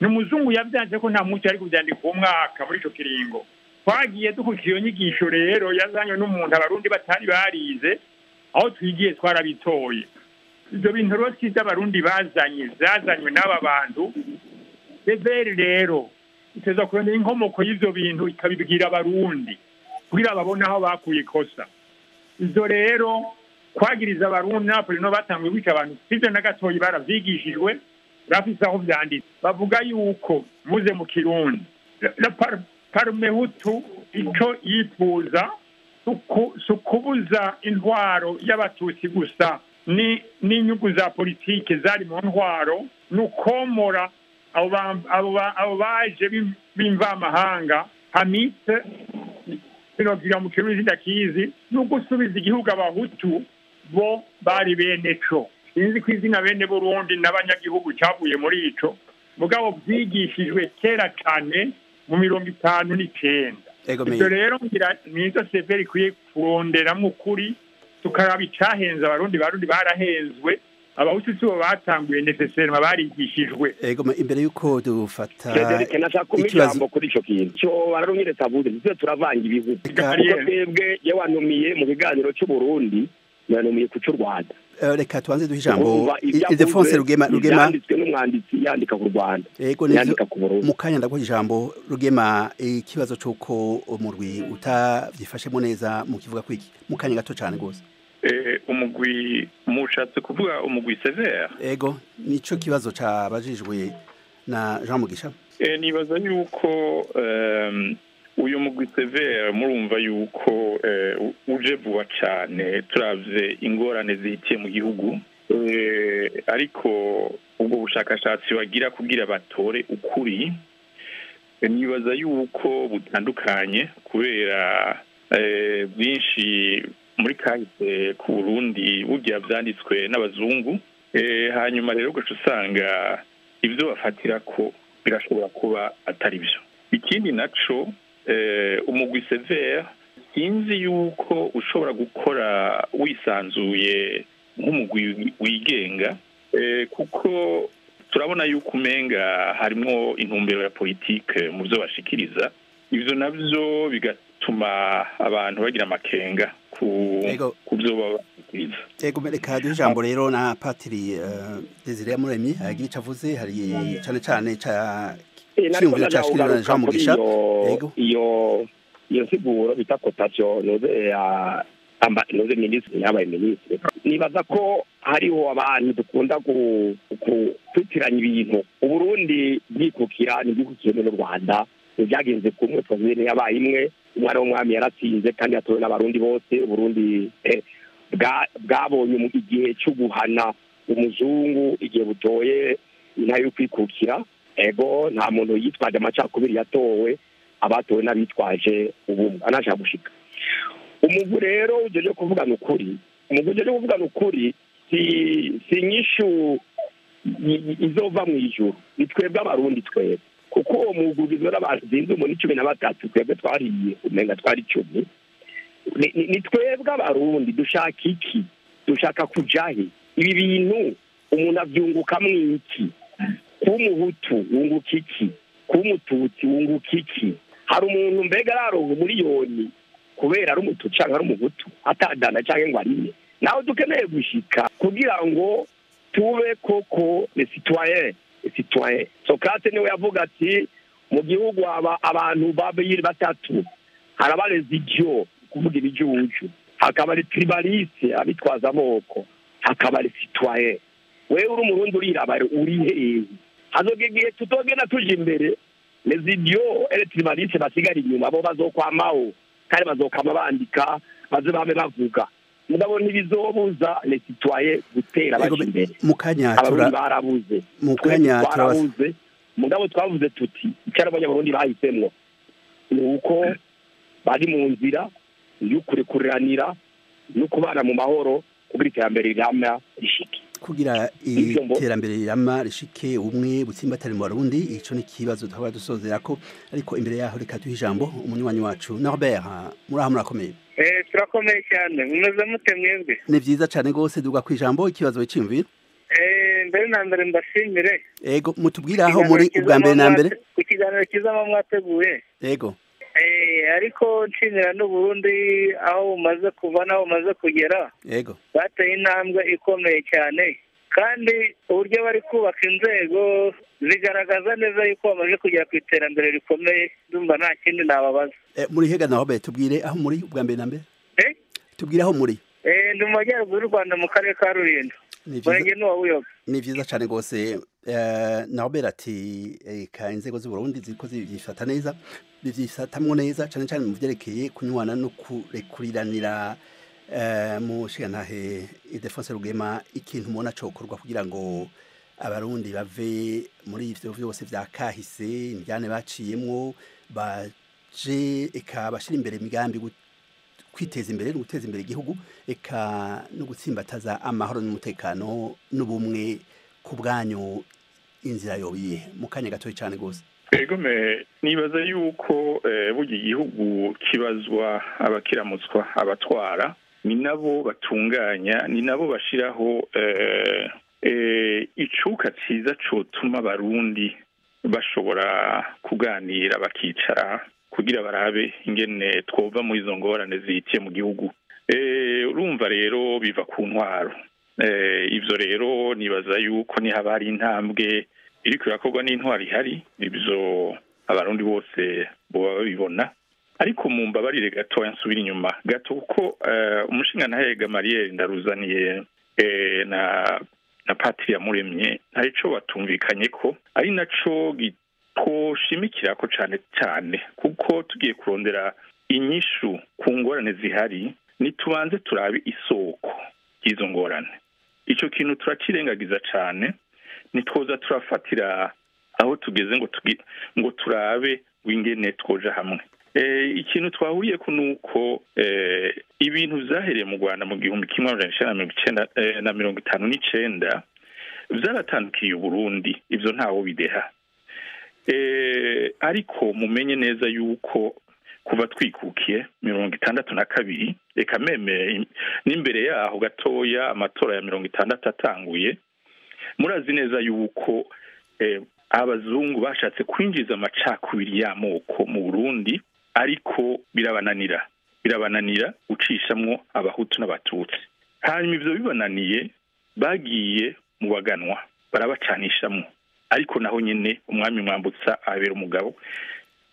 N'umuzungu yavyanze ko nta muco ari kuvyandika uwo mwaka muri ico kiringo. Twagiye dukurikira iyo nyigisho rero yazanywe n'umuntu Abarundi batari barize, aho twigiye twarabitoye. Ibyo bintu rero si iby'Abarundi bazanye, zazanywe n'aba bantu. Severi rero iteza kurondera inkomoko y'ivyo bintu ikabibwira Abarundi kugira babone aho bakuye ikosa. Ivyo rero kwagiriza Abarundi n'Abapolino batanguye kwica abantu sivyo na gatoyi, baravyigishijwe, bafise aho vyanditse. Bavuga yuko muze mu Kirundi Parmehutu ico yifuza sukubuza intwaro y'Abatutsi gusa ni n'inyungu za politike zari mu ntwaro, nukomora abo baje b'imvamahanga hamitse binogira mu Kirundi ndakizi, nugusubiza igihugu Abahutu bo bari bene co. Sinzi ko izina bene Burundi n'abanyagihugu cyavuye muri ico, mugabo vyigishijwe kera cane mu 59. Ivyo rero ngira nizo Severi ikwiye kuronderamwo ukuri, tukaraba icahenze Abarundi. Barundi barahenzwe, Abahutu sibo batanguye necessairement, barigishijwe. Ego, imbere yuko dufata ikibazo kuri ico kintu cyo bararunyeretse avuze ivyo turavanga ibihugu, kuko twebwe yawantumiye mu biganiro cy'u Burundi, yanumiye ku cy'u Rwanda. Reka tubanze duhe ijambo Ildefonse Rugema. Yanditswe n'umwanditsi yandika ku Rwanda, yandika ku Burundi. Mu kanya ndaguha ijambo Rugema, ikibazo c'uko umurwi utavyifashemo neza mu kivuga kwiki mu kanya gato cane gose. Umugwi mushatse kuvuga umugwi Severe? Ego, nico kibazo cabajijwe na Jean Mugisha. Nibaza yuko uyu mugwi Severe murumva yuko uje vuba cane, turavye ingorane zihitiye mu gihugu, ariko ubwo bushakashatsi bagira kugira batore ukuri, nibaza yuko butandukanye kubera byinshi muri kahise ku Burundi burya vyanditswe n'abazungu, hanyuma rero ugaca usanga ivyo bafatira ko birashobora kuba atari byo. Ikindi naco umugwi Severe sinzi yuko ushobora gukora wisanzuye nk'umugwi wigenga, kuko turabona yuko umenga harimwo intumbero ya politike mu byo bashikiriza. Ivyo navyo bigatuma abantu bagira amakenga ku byo baba bashikiriza. Ego, reka duhe ijambo rero na Patiri Desire Yamuremye agira ico avuze. Hari cane cane ca ciyumviro cashikiriwe na Jean Mugisha. Ego, iyo nsiguro bita cotation noze ya noze minisitiri yabaye minisitiri, nibaza ko hariho abantu dukunda kwitiranya ibintu. Uburundi bwikukira ntibwikukiye n'u Rwanda, ntibyagenze kumwe. Twazene yabaye imwe, umwana w'umwami yaratsinze kandi yatowe n'abarundi bose. Uburundi bwabonye igihe cyo guhana umuzungu igihe butoye intare yo kwikukira. Ego, nta muntu yitwaje amacakubiri yatowe, abatowe n'abitwaje ubumwe anashaka gushika. Umugwi rero ujeje kuvugana ukuri, umugwi ujeje kuvugana ukuri si inyishu izova mu ijuru, ni twebwe abarundi twebwe, kuko uwo mugwi ugizwe n'abantu zinze umuntu 13, twebwe twariye umenga twari 10. Ni twebwe abarundi dushaka iki? Dushaka kujahe? Ibi bintu umuntu avyungukamwo iki? Kuba umuhutu wunguka iki? Kuba umututsi wunguka iki? Hari umuntu mbega araronka umuriyoni kubera ari umututsi canke ari umuhutu atadana canke ngo arime? Naho dukeneye gushika kugira ngo tube koko les citoyens. Les citoyens, Socrate niwe yavuga ati mu gihugu haba abantu babiri batatu, haraba les idiots, kuvuga ibijuju, hakaba les tribalistes abitwaza amoko, hakaba les citoyens. Wewe uri umurundi uriraba uri hehe? Hazoga igihe tutogenda tuja imbere, les idiots et les tribalistes basigara inyuma, bo bazokwamaho kandi bazokama bandika baze bame bavuga, mugabo ntibizobuza les citoyens gutera baja imbere. Mukanya abarundi barabuze, mukanya twarabuze, mugabo twavuze tuti icyo abanyaburundi bahisemwo ni uko bari mu nzira yo kurekuriranira no kubana mu mahoro kugira iterambere rirama rishike. Kugira iterambere rirama rishike, ubumwe butsimbatari mu Barundi, ico ni kibazo twaba dusozera ko, ariko imbere yaho reka duhe ijambo umunywanyi wacu Norbert. Muraho, murakomeye? Turakomeye cyane, mumeze mute mwebwe? Ni vyiza cane gose. Duga kwijambo, ikibazo c'imviro. Mbere na mbere mbashimire. Ego, mutubwire aho muri ubwa mbere na mbere. Ku kiganiro cyiza mwateguye. Ego. Ariko nshimira n'Uburundi aho bumaze kuva n'aho bumaze kugera. Ego. Bateye intambwe ikomeye cyane, kandi uburyo bari kubaka inzego zigaragaza neza yuko bamaze kugera ku iterambere rikomeye. Ndumva nta kindi nababaza. Muri hega naho be tubwire aho muri ubwa mbere na mbere. Tubwire aho muri. Ndi mu majyaruguru y'u Rwanda mu karere ka Rulindo. Murenge ni uwa Buyoga. Ni vyiza cane gose. Norbert ati eka inzego z'Uburundi ziriko zivyifata neza, bivyifatamwo neza cane cane mu vyerekeye kunywana no kurekuriranira. Mu shingantahe Ildefonse Rugema, ikintu mubona cokorwa kugira ngo abarundi bave muri ivyo vyose vya kahise, imvyane baciyemwo, baje eka bashira imbere imigambi kwiteza imbere no guteza imbere igihugu, eka no gutsimbataza amahoro n'umutekano n'ubumwe, ku bwanyu inzira yobiye mu kanya gatoyi cane gose? Ego, me nibaza yuko burya igihugu kibazwa abakiramutswa, abatwara, ni nabo batunganya, ni nabo bashiraho icuka ciza cotuma abarundi bashobora kuganira bakicara kugira barabe ingene twova muri izo ngorane zitiye mu gihugu. Urumva rero biva ku ntwaro. Ivyo rero nibaza yuko ni haba hari intambwe iriko irakorwa n'intwaro ihari, ivyo abarundi bose boba babibona. Ariko mu mbabarire gatoya nsubira inyuma gato, kuko umushingantahe Gamariel Ndaruzaniye na Patiri Yamuremye hari ico batumvikanye ko ari naco twoshimikira ko cane cane, kuko tugiye kurondera inyishu ku ngorane zihari nitubanze turabe isoko ry'izo ngorane. Ico kintu turacirengagiza cane, nitwoza turafatira aho tugeze ngo turabe wingene twoja hamwe. Ikintu twahuriye ko nuko ibintu vyahereye mu Rwanda mu 1959 vyaratandukiye Burundi, ivyo ntawo bideha. Ariko mumenye neza yuko kuva twikukiye 62, eka meme n'imbere yaho gatoya amatora ya 60 atanguye, murazi neza yuko Abazungu bashatse kwinjiza amacakubiri y'amoko mu Burundi, ariko birabananira gucishamwo abahutu n'abatutsi. Hanyuma ivyo bibananiye bagiye mu baganwa barabacanishamwo, ariko naho nyene umwami Mwambutsa abera umugabo,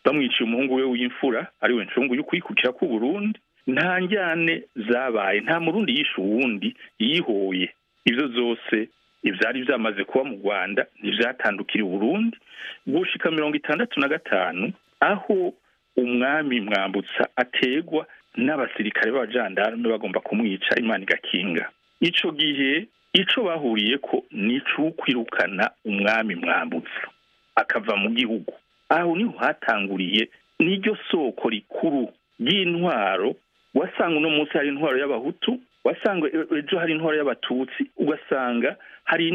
bamwiciye umuhungu we w'imfura ari we ncungu y'ukwikukira ku Burundi. Nta njyane zabaye, nta murundi yishe uwundi yihoye. Ivyo zose ivyari vyamaze kuba mu Rwanda ntivyatandukira Burundi gushika 65, aho umwami Mwambutsa ategwa n'abasirikare b'abajandarume bagomba kumwica, Imana igakinga. Ico gihe ico bahuriyeko ni kwirukana umwami Mwambutsa akava mu gihugu. Aho niho hatanguriye n'iryo soko rikuru ry'intwaro. Wasanga uno munsi hari intwaro y'abahutu, wasanga ejo hari intwaro y'abatutsi, ugasanga hari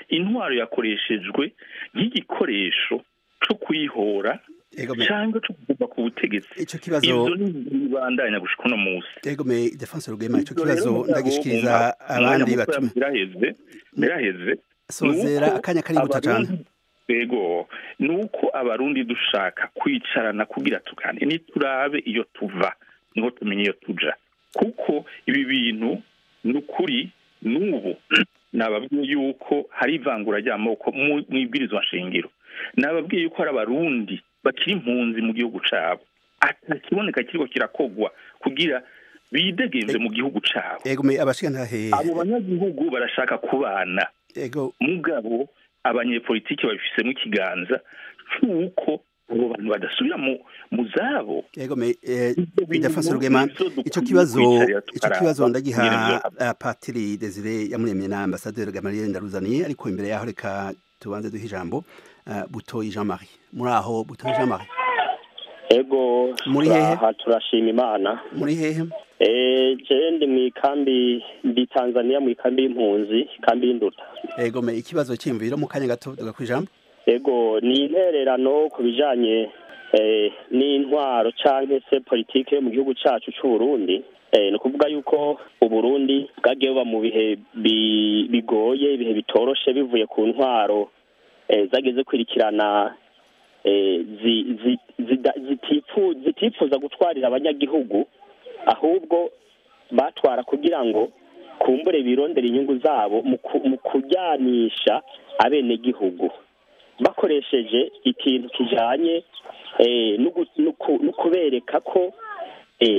intwaro yakoreshejwe nk'igikoresho cyo kwihora cyangwa cyo kuva ku butegetsi. Ico kibazo ivyo nibandanya gushika uno munsi. Ego me Defense Rugema, ico kibazo ndagishikiriza abandi batume. Biraheze sozera akanya kari guta cyane. Ego nuko abarundi dushaka kwicarana kugira tukane niturabe iyo tuva niho tumenye iyo tuja, kuko ibi bintu nukuri nubu nababwiye yuko hari ivangura ry'amoko mu ibwirizwa nshingiro, nababwiye yuko hari abarundi bakiri impunzi mu gihugu cabo, atakiboneka kiriko kirakogwa kugira bidegemvye mu gihugu cabo. Ego me abashingantahe abo banyagihugu barashaka kubana. Ego mugabo abanyepolitiki babifisemo ikiganza c'uko abo bantu badasubira mu zabo. Ego me Defense Rugema, ico kibazo ndagiha Patiri Desire Yamuremye na Ambassadeur Gamaliel Ndaruzaniye, ariko imbere yaho reka tubanze duhe ijambo Butoyi Jean-Marie. Muri aho Butoyi Jean-Marie? Ego muri hehe? Turashima Imana. Muri hehe? Je ndi mu ikambi ndi Tanzania, mu ikambi y'impunzi, ikambi y'Induta. Ego me ikibazo cyimviro mu kanya gato tugakwijambo. Ego ni intererano ku bijanye n'intwaro canke se politike yo mu gihugu cacu c'u Burundi. Ni ukuvuga yuko Uburundi bwagiye buba mu bihe bigoye, ibihe bitoroshe bivuye ku ntwaro zageze kwirikirana zitifuza gutwarira abanyagihugu, ahubwo batwara kugira ngo kumbure birondera inyungu zabo mu kujyanisha abenegihugu bakoresheje ikintu kijanye no kubereka ko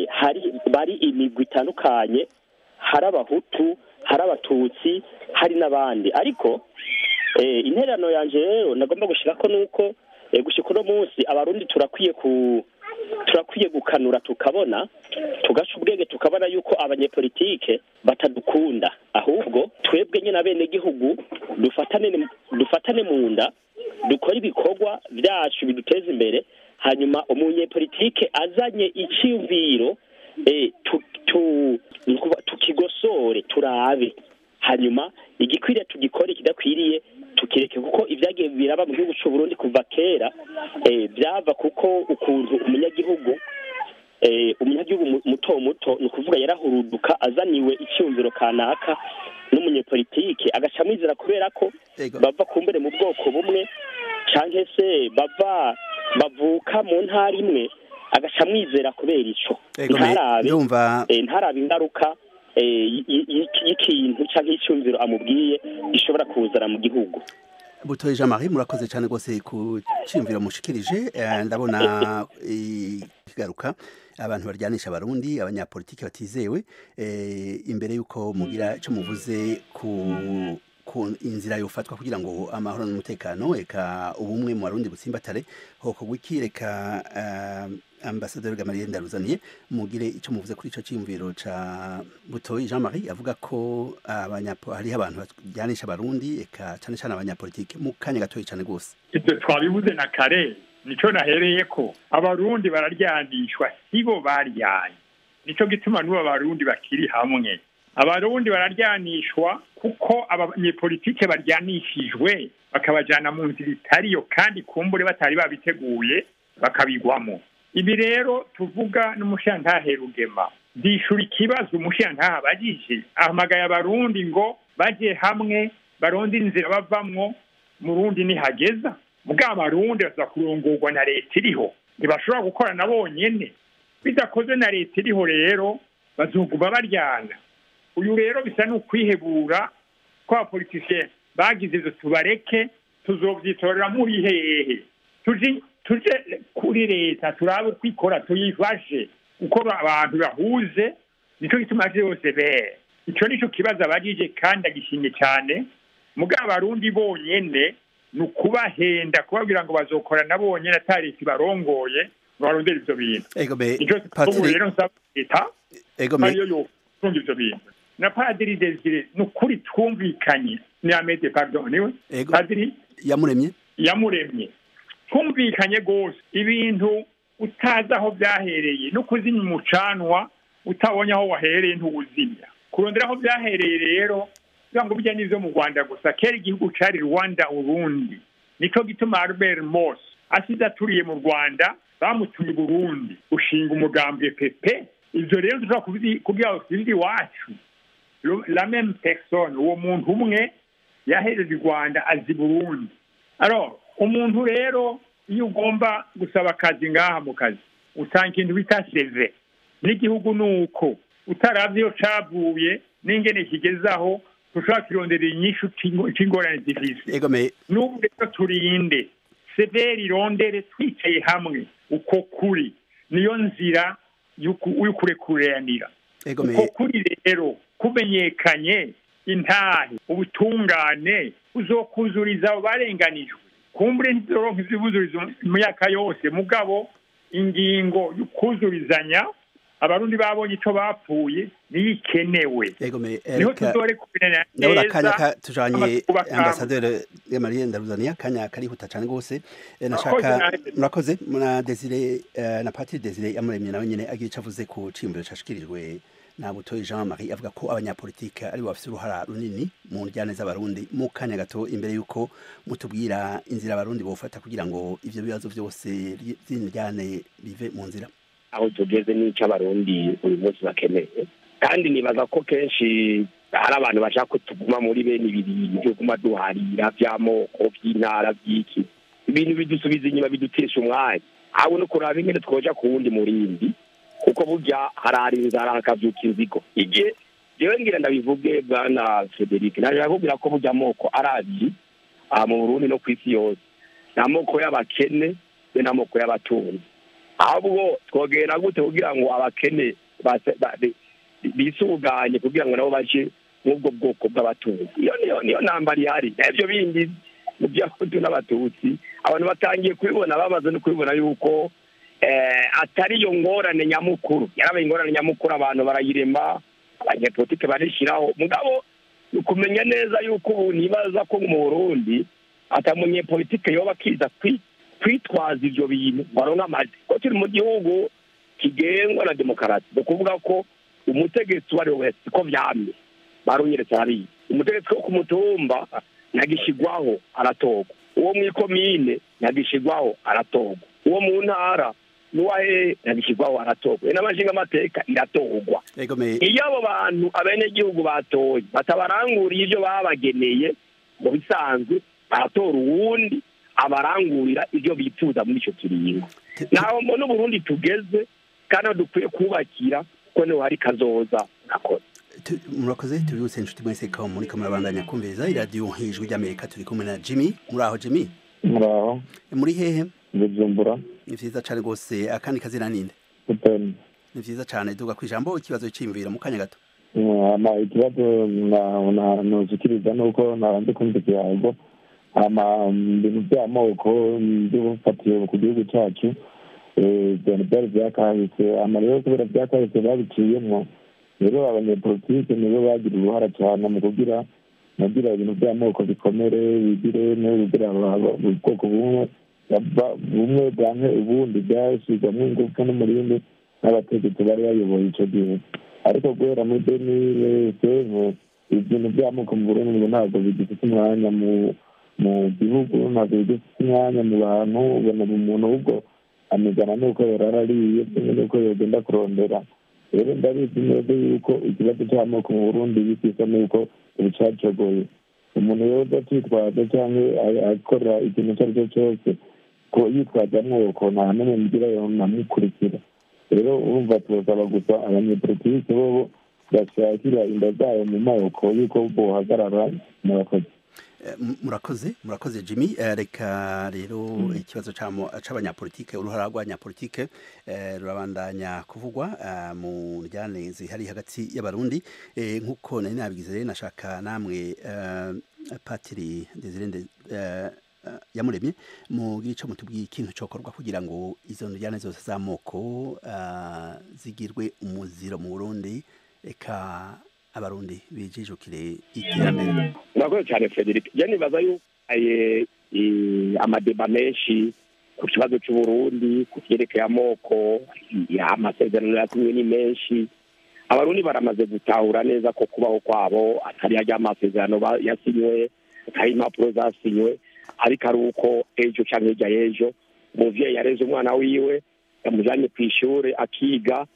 hari bari imigwi itandukanye, hari abahutu, hari abatutsi, hari n'abandi. Ariko intererano yanje rero nagomba gushirako nuko gushika uno munsi abarundi turakwiye gukanura, tukabona tugaca ubwenge, tukabona yuko abanyepolitike batadukunda, ahubwo twebwe nyine abenegihugu dufatane mu nda, dukora ibikorwa byacu biduteza imbere. Hanyuma umunyepolitike azanye iciyumviro tukigosore, turabe, hanyuma igikwiriye tugikore, ikidakwiriye tukireke, kuko ibyagiye biraba mu gihugu c'u Burundi kuva kera byava kuko ukuntu umunyagihugu muto muto ni ukuvuga yarahuruduka azaniwe icyumviro kanaka n'umunyepolitike agaca amwizera kubera ko bava kumbere mu bwoko bumwe canke se bavuka mu ntara imwe, agaca amwizera kubera ico. Ntarabe ingaruka y'ikintu canke icyumviro amubwiye gishobora kuzana mu gihugu. Butoyi Jean-Marie, murakoze cyane rwose ku cyumviro mushikirije. Ndabona ikigaruka abantu baryanisha abarundi, abanyapolitiki batizewe. Imbere yuko mugira ico muvuze ku inzira yofatwa kugira ngo amahoro n'umutekano eka ubumwe mu barundi butsimbatare, hoko wiki reka Ambassadeur Gamaliel Ndaruzaniye mugire ico muvuze kuri ico cyumviro ca Butoyi Jean-Marie avuga ko hariho abantu bajyanisha abarundi eka cyane cyane abanyapolitike. Mu kanya gatoyi cyane gose ibyo twabivuze na kare, nico nahereye ko abarundi bararyanishwa, sibo baryanye. Nico gituma n'ubu abarundi bakiri hamwe. Abarundi bararyanishwa kuko abanyepolitike baryanishijwe bakabajana mu nzira itariyo, kandi kumbure batari babiteguye bakabigwamo. Ibi rero tuvuga n'umushantahe Rugema, ndishura ikibazo umushantahe abajije, ahamagaye abarundi ngo baje hamwe baronde inzira bavamwo. Murundi nihageza Mugabo Abarundi baza kurongorwa na leta iriho, ntibashobora gukorana bonyene. Bidakoze na leta iriho rero bazoguma baryana. Uyu rero bisa n'ukwihebura ko abapolitisiye bagize ivyo, tubareke tuzovyitorera muri hehe, tuje kuri leta turabe uko ikora, tuyifashe uko abantu bahuze. Nico gituma vyose be ico nico kibazo abajije kandi agishimye cyane. Mugabo Abarundi bonyene ni ukubahenda kubabwira ngo bazokorana bonyene atari leta ibarongoye ngo barondere ivyo bintu. Ego me Nico ubu Patiri rero nsaba leta ego me ariyo yofunga ivyo bintu. Na Padiri Desire, ni ukuri twumvikanye, ni Amede, pardon, niwe Ego. Padiri Yamuremye. Yamuremye, twumvikanye rwose. Ibintu utazi aho byahereye no kuzimya umucanwa utabonye aho wahereye ntuwuzimya. Kurondera aho byahereye rero kugira ngo bijya n'ivyo mu Rwanda gusa, kera igihugu cari Rwanda Urundi. Nico gituma Albert Moss asize aturiye mu Rwanda bamutumye i Burundi ushinga umugambwe PP. Ivyo rero dushobora kugira ngo tubizi iwacu, la même personne, uwo muntu umwe yahereje i Rwanda azi Burundi. Alors umuntu rero iyo ugomba gusaba akazi ngaha mu kazi utanga ikintu bita CV. N'igihugu nuko utaravye iyo cavuye n'ingene kigezaho tushobora kirondera inyishu c'ingorane zifise. Ego me N'ubu rero turinde CVR irondere twicaye hamwe, uko kuri niyo nzira y'ukurekuranira. Ego me Uko kuri rero kumenyekanye, intahe ubutungane uzokuzuriza abo barenganijwe. Kumbure ntizoronka ivyibuzurizo mu myaka yose, mugabo ingingo y'ukuzurizanya Abarundi babonye ico bapfuye niyo ikenewe. Ego me Niho reka tuzorekurana ndabona akanya neza ka tujanye amatubaka. Ambassadeur Marie Ndaruzaniya, akanya karihuta cyane gose. Murakoze Nashaka nawe. Murakoze na Desire na Patiri Desire Yamuremye nawe nyene agira ico avuze ku cimbiro cashikirijwe na Butoyi Jean Marie, avuga ko abanyapolitike ari bo bafise uruhara runini mu njyane z'Abarundi. Mu kanya gato, imbere yuko mutubwira inzira Abarundi bofata kugira ngo ivyo bibazo vyose vy'indyane bive mu nzira. Aho tugeze n'icyo Abarundi uyu munsi bakeneye, kandi nibaza ko kenshi hari abantu bashaka ko tuguma muri bene ibi bintu byo kuguma duharira by'amoko, by'intara, by'iki, ibintu bidusubiza inyuma, bidutesha umwanya. Aho no kuraba ingene twoja ku wundi murindi, kuko burya harara inzara hakavyuka inzigo. Igihe jewe ngira ndabivuge, bwana Frederic, naje kubwira ko burya amoko ari abiri aha mu Burundi no ku isi yose: ni amoko y'abakene be n'amoko y'abatunzi. Ahubwo twogera gute kugira ngo abakene bisuganye kugira ngo nabo baje nk'ubwo bwoko bw'abatunzi? Iyo niyo ntambara ihari. Ibyo bindi mu by'Abahutu n'Abatutsi abantu batangiye kubibona, bamaze no kubibona yuko atari iyo ngorane nyamukuru. Yarabaye ingorane nyamukuru, abantu barayirema, abanyepolitike barishyiraho. Mugabo ni ukumenya neza yuko ubu nibaza ko mu Burundi ata munyepolitike yoba akiza kwitwaza ivyo bintu ngo aronke amajwi, ko turi mu gihugu kigengwa na demokarasi. Ni ukuvuga ko umutegetsi uwo ari we wese, ko vyamye barunyeretse hariya, umutegetsi wo ku mutumba ntagishigwaho aratorwa, uwo mw'ikomine ntagishigwaho aratorwa, uwo mu ntara n'uwahehe ntagishigwaho aratorwa, n'amashinga amateka iratorwa. Ego me Iyo abo bantu abenegihugu batoye batabaranguriye ivyo babageneye, mu bisanzwe baratora uwundi abarangurira ivyo bifuza muri ico kiringo. Naho mbona Uburundi tugeze kandi aho dukwiye kubakira, kuko niho hari kazoza. Murakoze. Murakoze. Tubibutse inshuti mwese ko muriko murabandanya kumviriza iradiyo Ijwi ry'Amerika. Turi kumwe na Jimmy. Muri aho, Jimmy? Muraho. Muri hehe? Bujumbura. Ni vyiza cane rwose. Akandi kazina ninde? Uteni. Ni vyiza cane. Duga kwijambo, ikibazo c'imviro mu kanya gato. Ama ikibazo noshikiriza nuko nabanze kumva ikiyago ama ibintu by'amoko by'ubufatiye ku gihugu cyacu, byari byakahise. Ama rero kubera byakahise babiciyemwo, rero abanyepolitike nibo bagira uruhara cyane mu kugira nagira ibintu by'amoko bikomere, bigire kugira ubwoko bumwe bumwe bwanke ubundi. Byashyirwamo ingufu n'umurindi n'abategetsi bari bayoboye ico gihe. Ariko guhera muri 2005 ibintu by'amoko mu Burundi ngo ntabwo bigifite umwanya mu gihugu, ntabwo bigifite umwanya mu bantu. Ubona umuntu ahubwo amigana n'uko yarara ariye kimwe n'uko yogenda kurondera. Rero ndabizi neza yuko ikibazo cy'amoko mu Burundi gisa n'uko ubu cacogoye. Umuntu yoza atitwaza cyangwa akora ikintu icyo ari cyo cyose ko yitwaza amoko, nta n'umwe mugira namukurikira. Rero urumva turasaba gusa abanyepolitike bobo bashakira inda zabo mu maboko yuko bohagarara. Murakoze. Murakoze, murakoze Jimmy. Reka rero ikibazo c'abanyapolitike, uruhara rw'abanyapolitike rurabandanya kuvugwa mu njyane zihari hagati y'Abarundi. Nk'uko nari nabigize rero, nashaka namwe Patiri Desire Yamuremye mugire ico mutubwiye ikintu cokorwa kugira ngo izo njyane zose z'amoko zigirwe umuziro mu Burundi, eka Abarundi bijijukire iterambere. Murakoze cyane Frederic. Je nibaza yuko amadeba menshi ku kibazo cy'Uburundi, ku vyerekeye amoko, amasezerano yasinye ni menshi. Abarundi baramaze gutahura neza ko kubaho kwabo atari ajya amasezerano yasinywe, atari impapuro zasinywe, ariko ari uko ejo canke hirya y'ejo umuvyeyi yareze umwana wiwe, yamujanye kw'ishure akiga,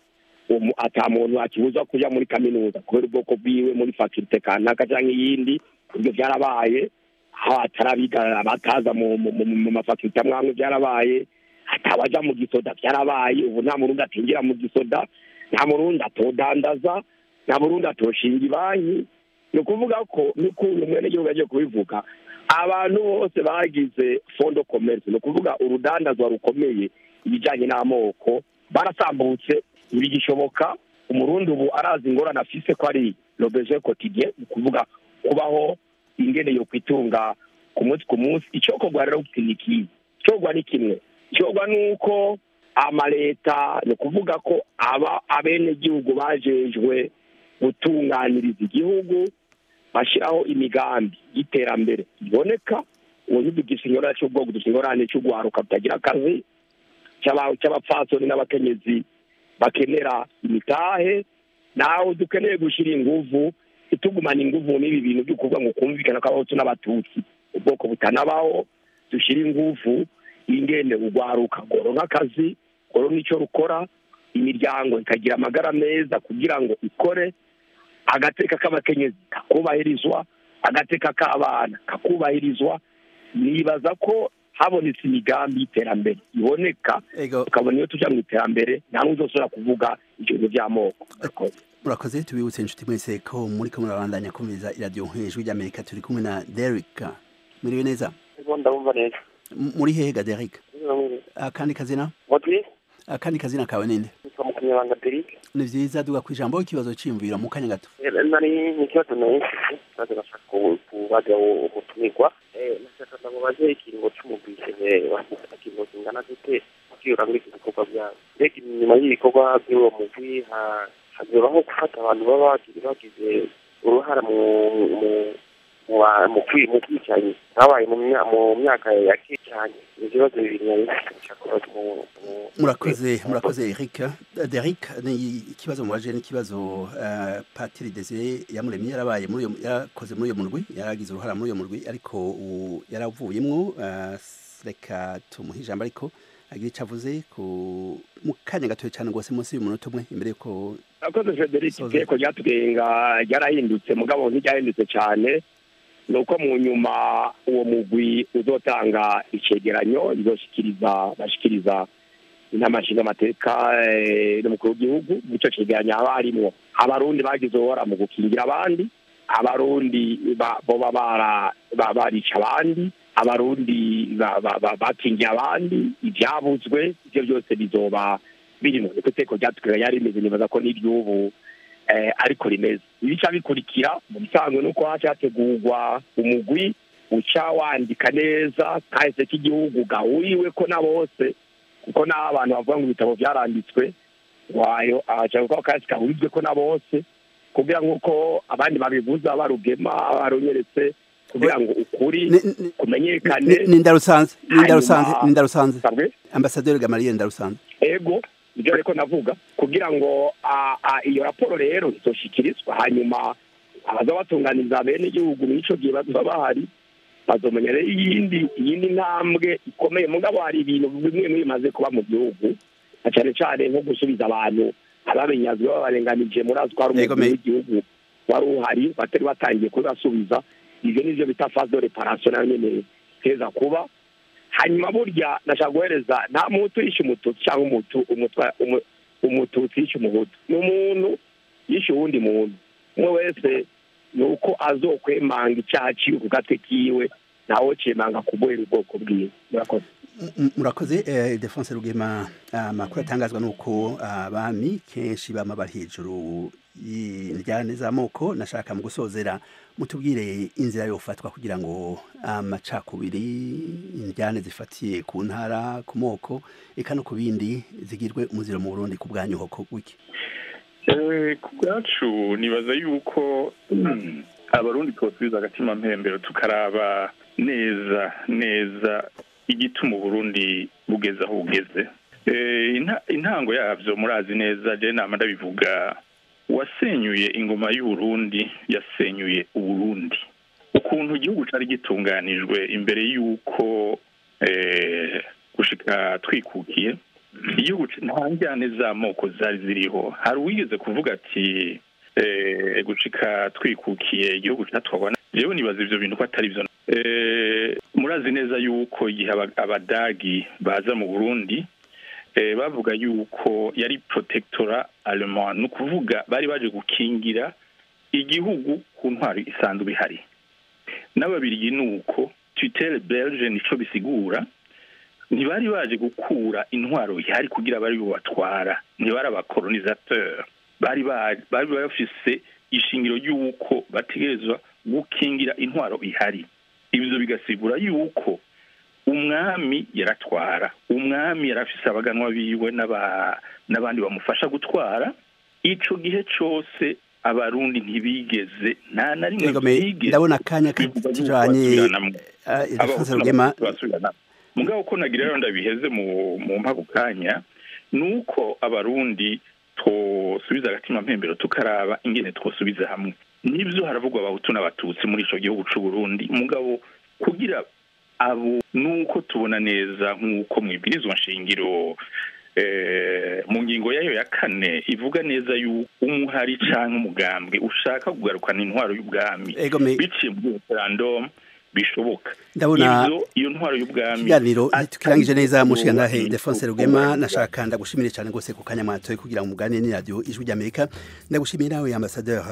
ata muntu akibuza kuja muri kaminuza kubera ubwoko bwiwe muri faculté kanaka canke iyindi. Ibyo byarabaye, aho atarabiga abataza mu mafakulite amwe amwe byarabaye, atabaja mu gisoda byarabaye. Ubu nta Murundi atinjira mu gisoda, nta Murundi atodandaza, nta Murundi atoshinga ibanki. Ni ukuvuga ko n'ukuntu umwenegihugu yagiye kubivuga, abantu bose bagize fonds de commerce, ni ukuvuga urudandazwa rukomeye ibijanye n'amoko, barasambutse, ntibigishoboka. Umurundi ubu arazi ingorane afise ko ari le besoin quotidien, ni ukuvuga kubaho ingene yo kwitunga ku munsi ku munsi. Icokorwa rero ni ikihe? Icokorwa ni kimwe. Icokorwa ni uko amaleta, ni ukuvuga ko aba abenegihugu bajejwe gutunganiriza igihugu, bashyiraho imigambi y'iterambere iboneka. Ubu ntidugise ingorane cy'ubwoko, dufise ingorane cy'ugwaruka rutagira akazi, cy'abapfasoni n'abakenyezi bakenera imitahe. Naho dukeneye gushyira inguvu, itugumana inguvu n'ibi bintu byo kuvuga ngo kumvikana kw'Abahutu n'Abatutsi, ubwoko butanabaho. Dushyira inguvu ingene ugwaruka goronka akazi, goronka icyo rukora, imiryango ikagira amagara meza kugira ngo ikore, agateka k'abakenyezi kakubahirizwa, agateka k'abana kakubahirizwa. Nibaza ko habonetse imigambi y'iterambere iboneka, tukabona iyo tuja mu iterambere, nta n'uzosubira kuvuga ibyo by'amoko. Murakoze. Tubibutse inshuti mwese ko muri ko murabandanya kumviriza iradiyo Ijwi ry'Amerika. Turi kumwe na Derek. Muriwe neza? Ndabumva neza. Muri hehe ga Derek? Akandi kazina? Akandi kazina kawe ninde? Nitwa Mukunyabanga Derek. Ni vyiza, duga kwijambo ikibazo c'imviro mu kanya gato. Nari ikibazo nari ikibazo nashaka kubaza umutumirwa. Nashaka ndamubaze ikiringo c'umugwi wafata ikiringo kingana gute kugira ngo ibikorwa byabo. Mbega inyuma y'ibikorwa by'uwo mugwi hazobaho gufata abantu baba bagize uruhara mu bwicanyi habaye mu myaka ya kera cyane. Ibibazo bibiri nari nshaka kubaza. Murakoze, murakoze Eric. Derek, ni ikibazo mubaje ni ikibazo Patiri Desire Yamuremye yarabaye muri yarakoze muri uyo murwi, yaragize uruhara muri uyo murwi, ariko yaravuyemwo. Reka tumuhe ijambo ariko agira ico avuze ku mu kanya gatoya cyane rwose, munsi y'umunota umwe, imbere yuko Akoze Frederic. Iteko ryatugenga ryarahindutse, mugabo ntiryahindutse cyane. Ni uko mu nyuma uwo mugwi uzotanga icegeranyo, izoshikiriza bashikiriza inama nshingamateka n'umukuru w'igihugu. Mu ico cegeranyo haba harimwo Abarundi bagize uruhara mu gukingira abandi, Abarundi boba barica abandi, Abarundi bakingiye abandi, ivyabuzwe, ivyo byose bizoba birimo. Niko iteko ryatugenga yari rimeze, nibaza ko n'iry'ubu ariko rimeze. Ibica bikurikira mu bisanzwe nuko haca hategurwa umugwi uca wandika neza kahise k'igihugu gahuriwe ko na bose, kuko n'abantu bavuga ngo ibitabo byaranditswe wayo aca kuko kahise gahurijwe ko na bose, kugira nk'uko abandi babivuza barugema barunyeretse, kugira ngo ukuri kumenyekane. Ni Ndarusanze, ni Ndarusanze, ni Ndarusanze, Ambasaderi Gamaliel Ndarusanze. Ego, ibyo ariko navuga kugira ngo iyo raporo rero izoshikirizwa, hanyuma abaza batunganiriza bene igihugu mw'ico gihe bazoba bahari, bazomenya rero iyindi ntambwe ikomeye. Mugabo hari ibintu bimwe bimaze kuba mu gihugu, na cane cane nko gusubiza abantu ababinyazwe babarenganije. Murazi ko hari umukuru w'igihugu wari uhari batari batangiye kubibasubiza. Ivyo nivyo bita phase de réparation, nayo nyene teza kuba. Hanyuma burya nashaka guhereza, nta muntu yishe umututsi cyangwa umututsi yishe umuhutu, ni umuntu yishe uwundi muntu. Umwe wese ni uko azokwemanga icyaha ciwe ku gatwe kiwe, ntawe cemanga kubohera ubwoko bwiwe. Murakoze. Murakoze. Ildefonse Rugema, amakuru atangazwa nuko abami kenshi bama bari hejuru y'indyane z'amoko. Nashaka mu gusozera mutubwire inzira yofatwa kugira ngo amacakubiri, indyane zifatiye ku ntara, ku moko, eka no ku bindi zigirwe umuziro mu Burundi. Ku bwanyu hoko wiki? Ku bwacu nibaza yuko abarundi twosubiza agatima mpembero, tukaraba neza neza igituma Uburundi bugeze aho bugeze. Intango yavyo murazi neza, je nama ndabivuga, wasenyuye ingoma y'Uburundi yasenyuye Uburundi. Ukuntu igihugu cari gitunganijwe imbere y'uko gushika twikukiye, igihugu nta njyane z'amoko zari ziriho. Hari uwigeze kuvuga ati gushika twikukiye igihugu catwagwa. Jewe nibaza ivyo bintu ko atari vyo. Murazi neza yuko igihe abadagi baza mu Burundi, bavuga yuko yari protectorat allemand, ni ukuvuga bari baje gukingira igihugu ku ntwaro isanzwe ihari. N'ababirigi nuko, tutelle belge nico bisigura. Ntibari baje gukura intwaro ihari kugira bari batwara, ntibari abacolonisateur, bari bafise ishingiro ry'uko bategerezwa gukingira intwaro ihari. Ibyo bigasigura yuko umwami yaratwara, umwami yarafise abaganwa biwe n'abandi bamufasha gutwara. Ico gihe cose abarundi ntibigeze nta na rimwe bigeze. Ndabona akanya katujanye, Ildefonse Rugema. Mugabo ko nagira rero ndabiheze mu mpako kanya, nuko abarundi twosubiza agatima mpembero, tukaraba ingene twosubiza hamwe. Nibyo haravugwa abahutu n'abatutsi muri ico gihugu c'u Burundi, mugabo kugira abo nuko tubona neza nk'uko mwibwirizwa nshingiro mu ngingo yayo ya 4 ivuga neza yuko umuhari canke umugambwe ushaka kugarukana intwaro y'ubwami biciye mu referendum bishoboka. Ndabona iyo ntwaro y'ubwami ikiganiro tukirangije neza. Mushigantahe Ildefonse Rugema, nashaka ndagushimire cyane gose ku kanya mwatoye kugira ngo mugane ni radio Ijwi ry'Amerika. Ndagushimiye nawe ambassadeur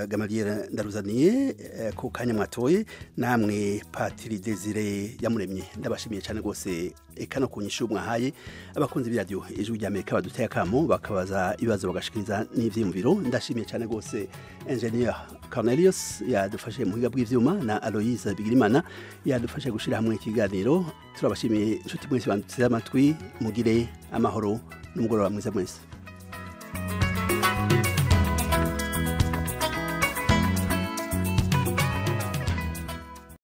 Gamaliel Ndaruzaniye ku kanya mwatoye, namwe Patiri Desire Yamuremye, ndabashimiye cyane gose eka no kunyishu mwahaye abakunzi b'iradio Ijwi ry'Amerika baduteye akamo bakabaza ibibazo bagashikiriza n'ivyiyumviro. Ndashimiye cyane gose Engineer Cornelius yadufashe mu buhinga bw'ivyuma na Aloise Bigirimana yadufashe gushira hamwe ikiganiro. Turabashimiye inshuti mwese bandutse amatwi, mugire amahoro n'umugoroba mwiza mwese.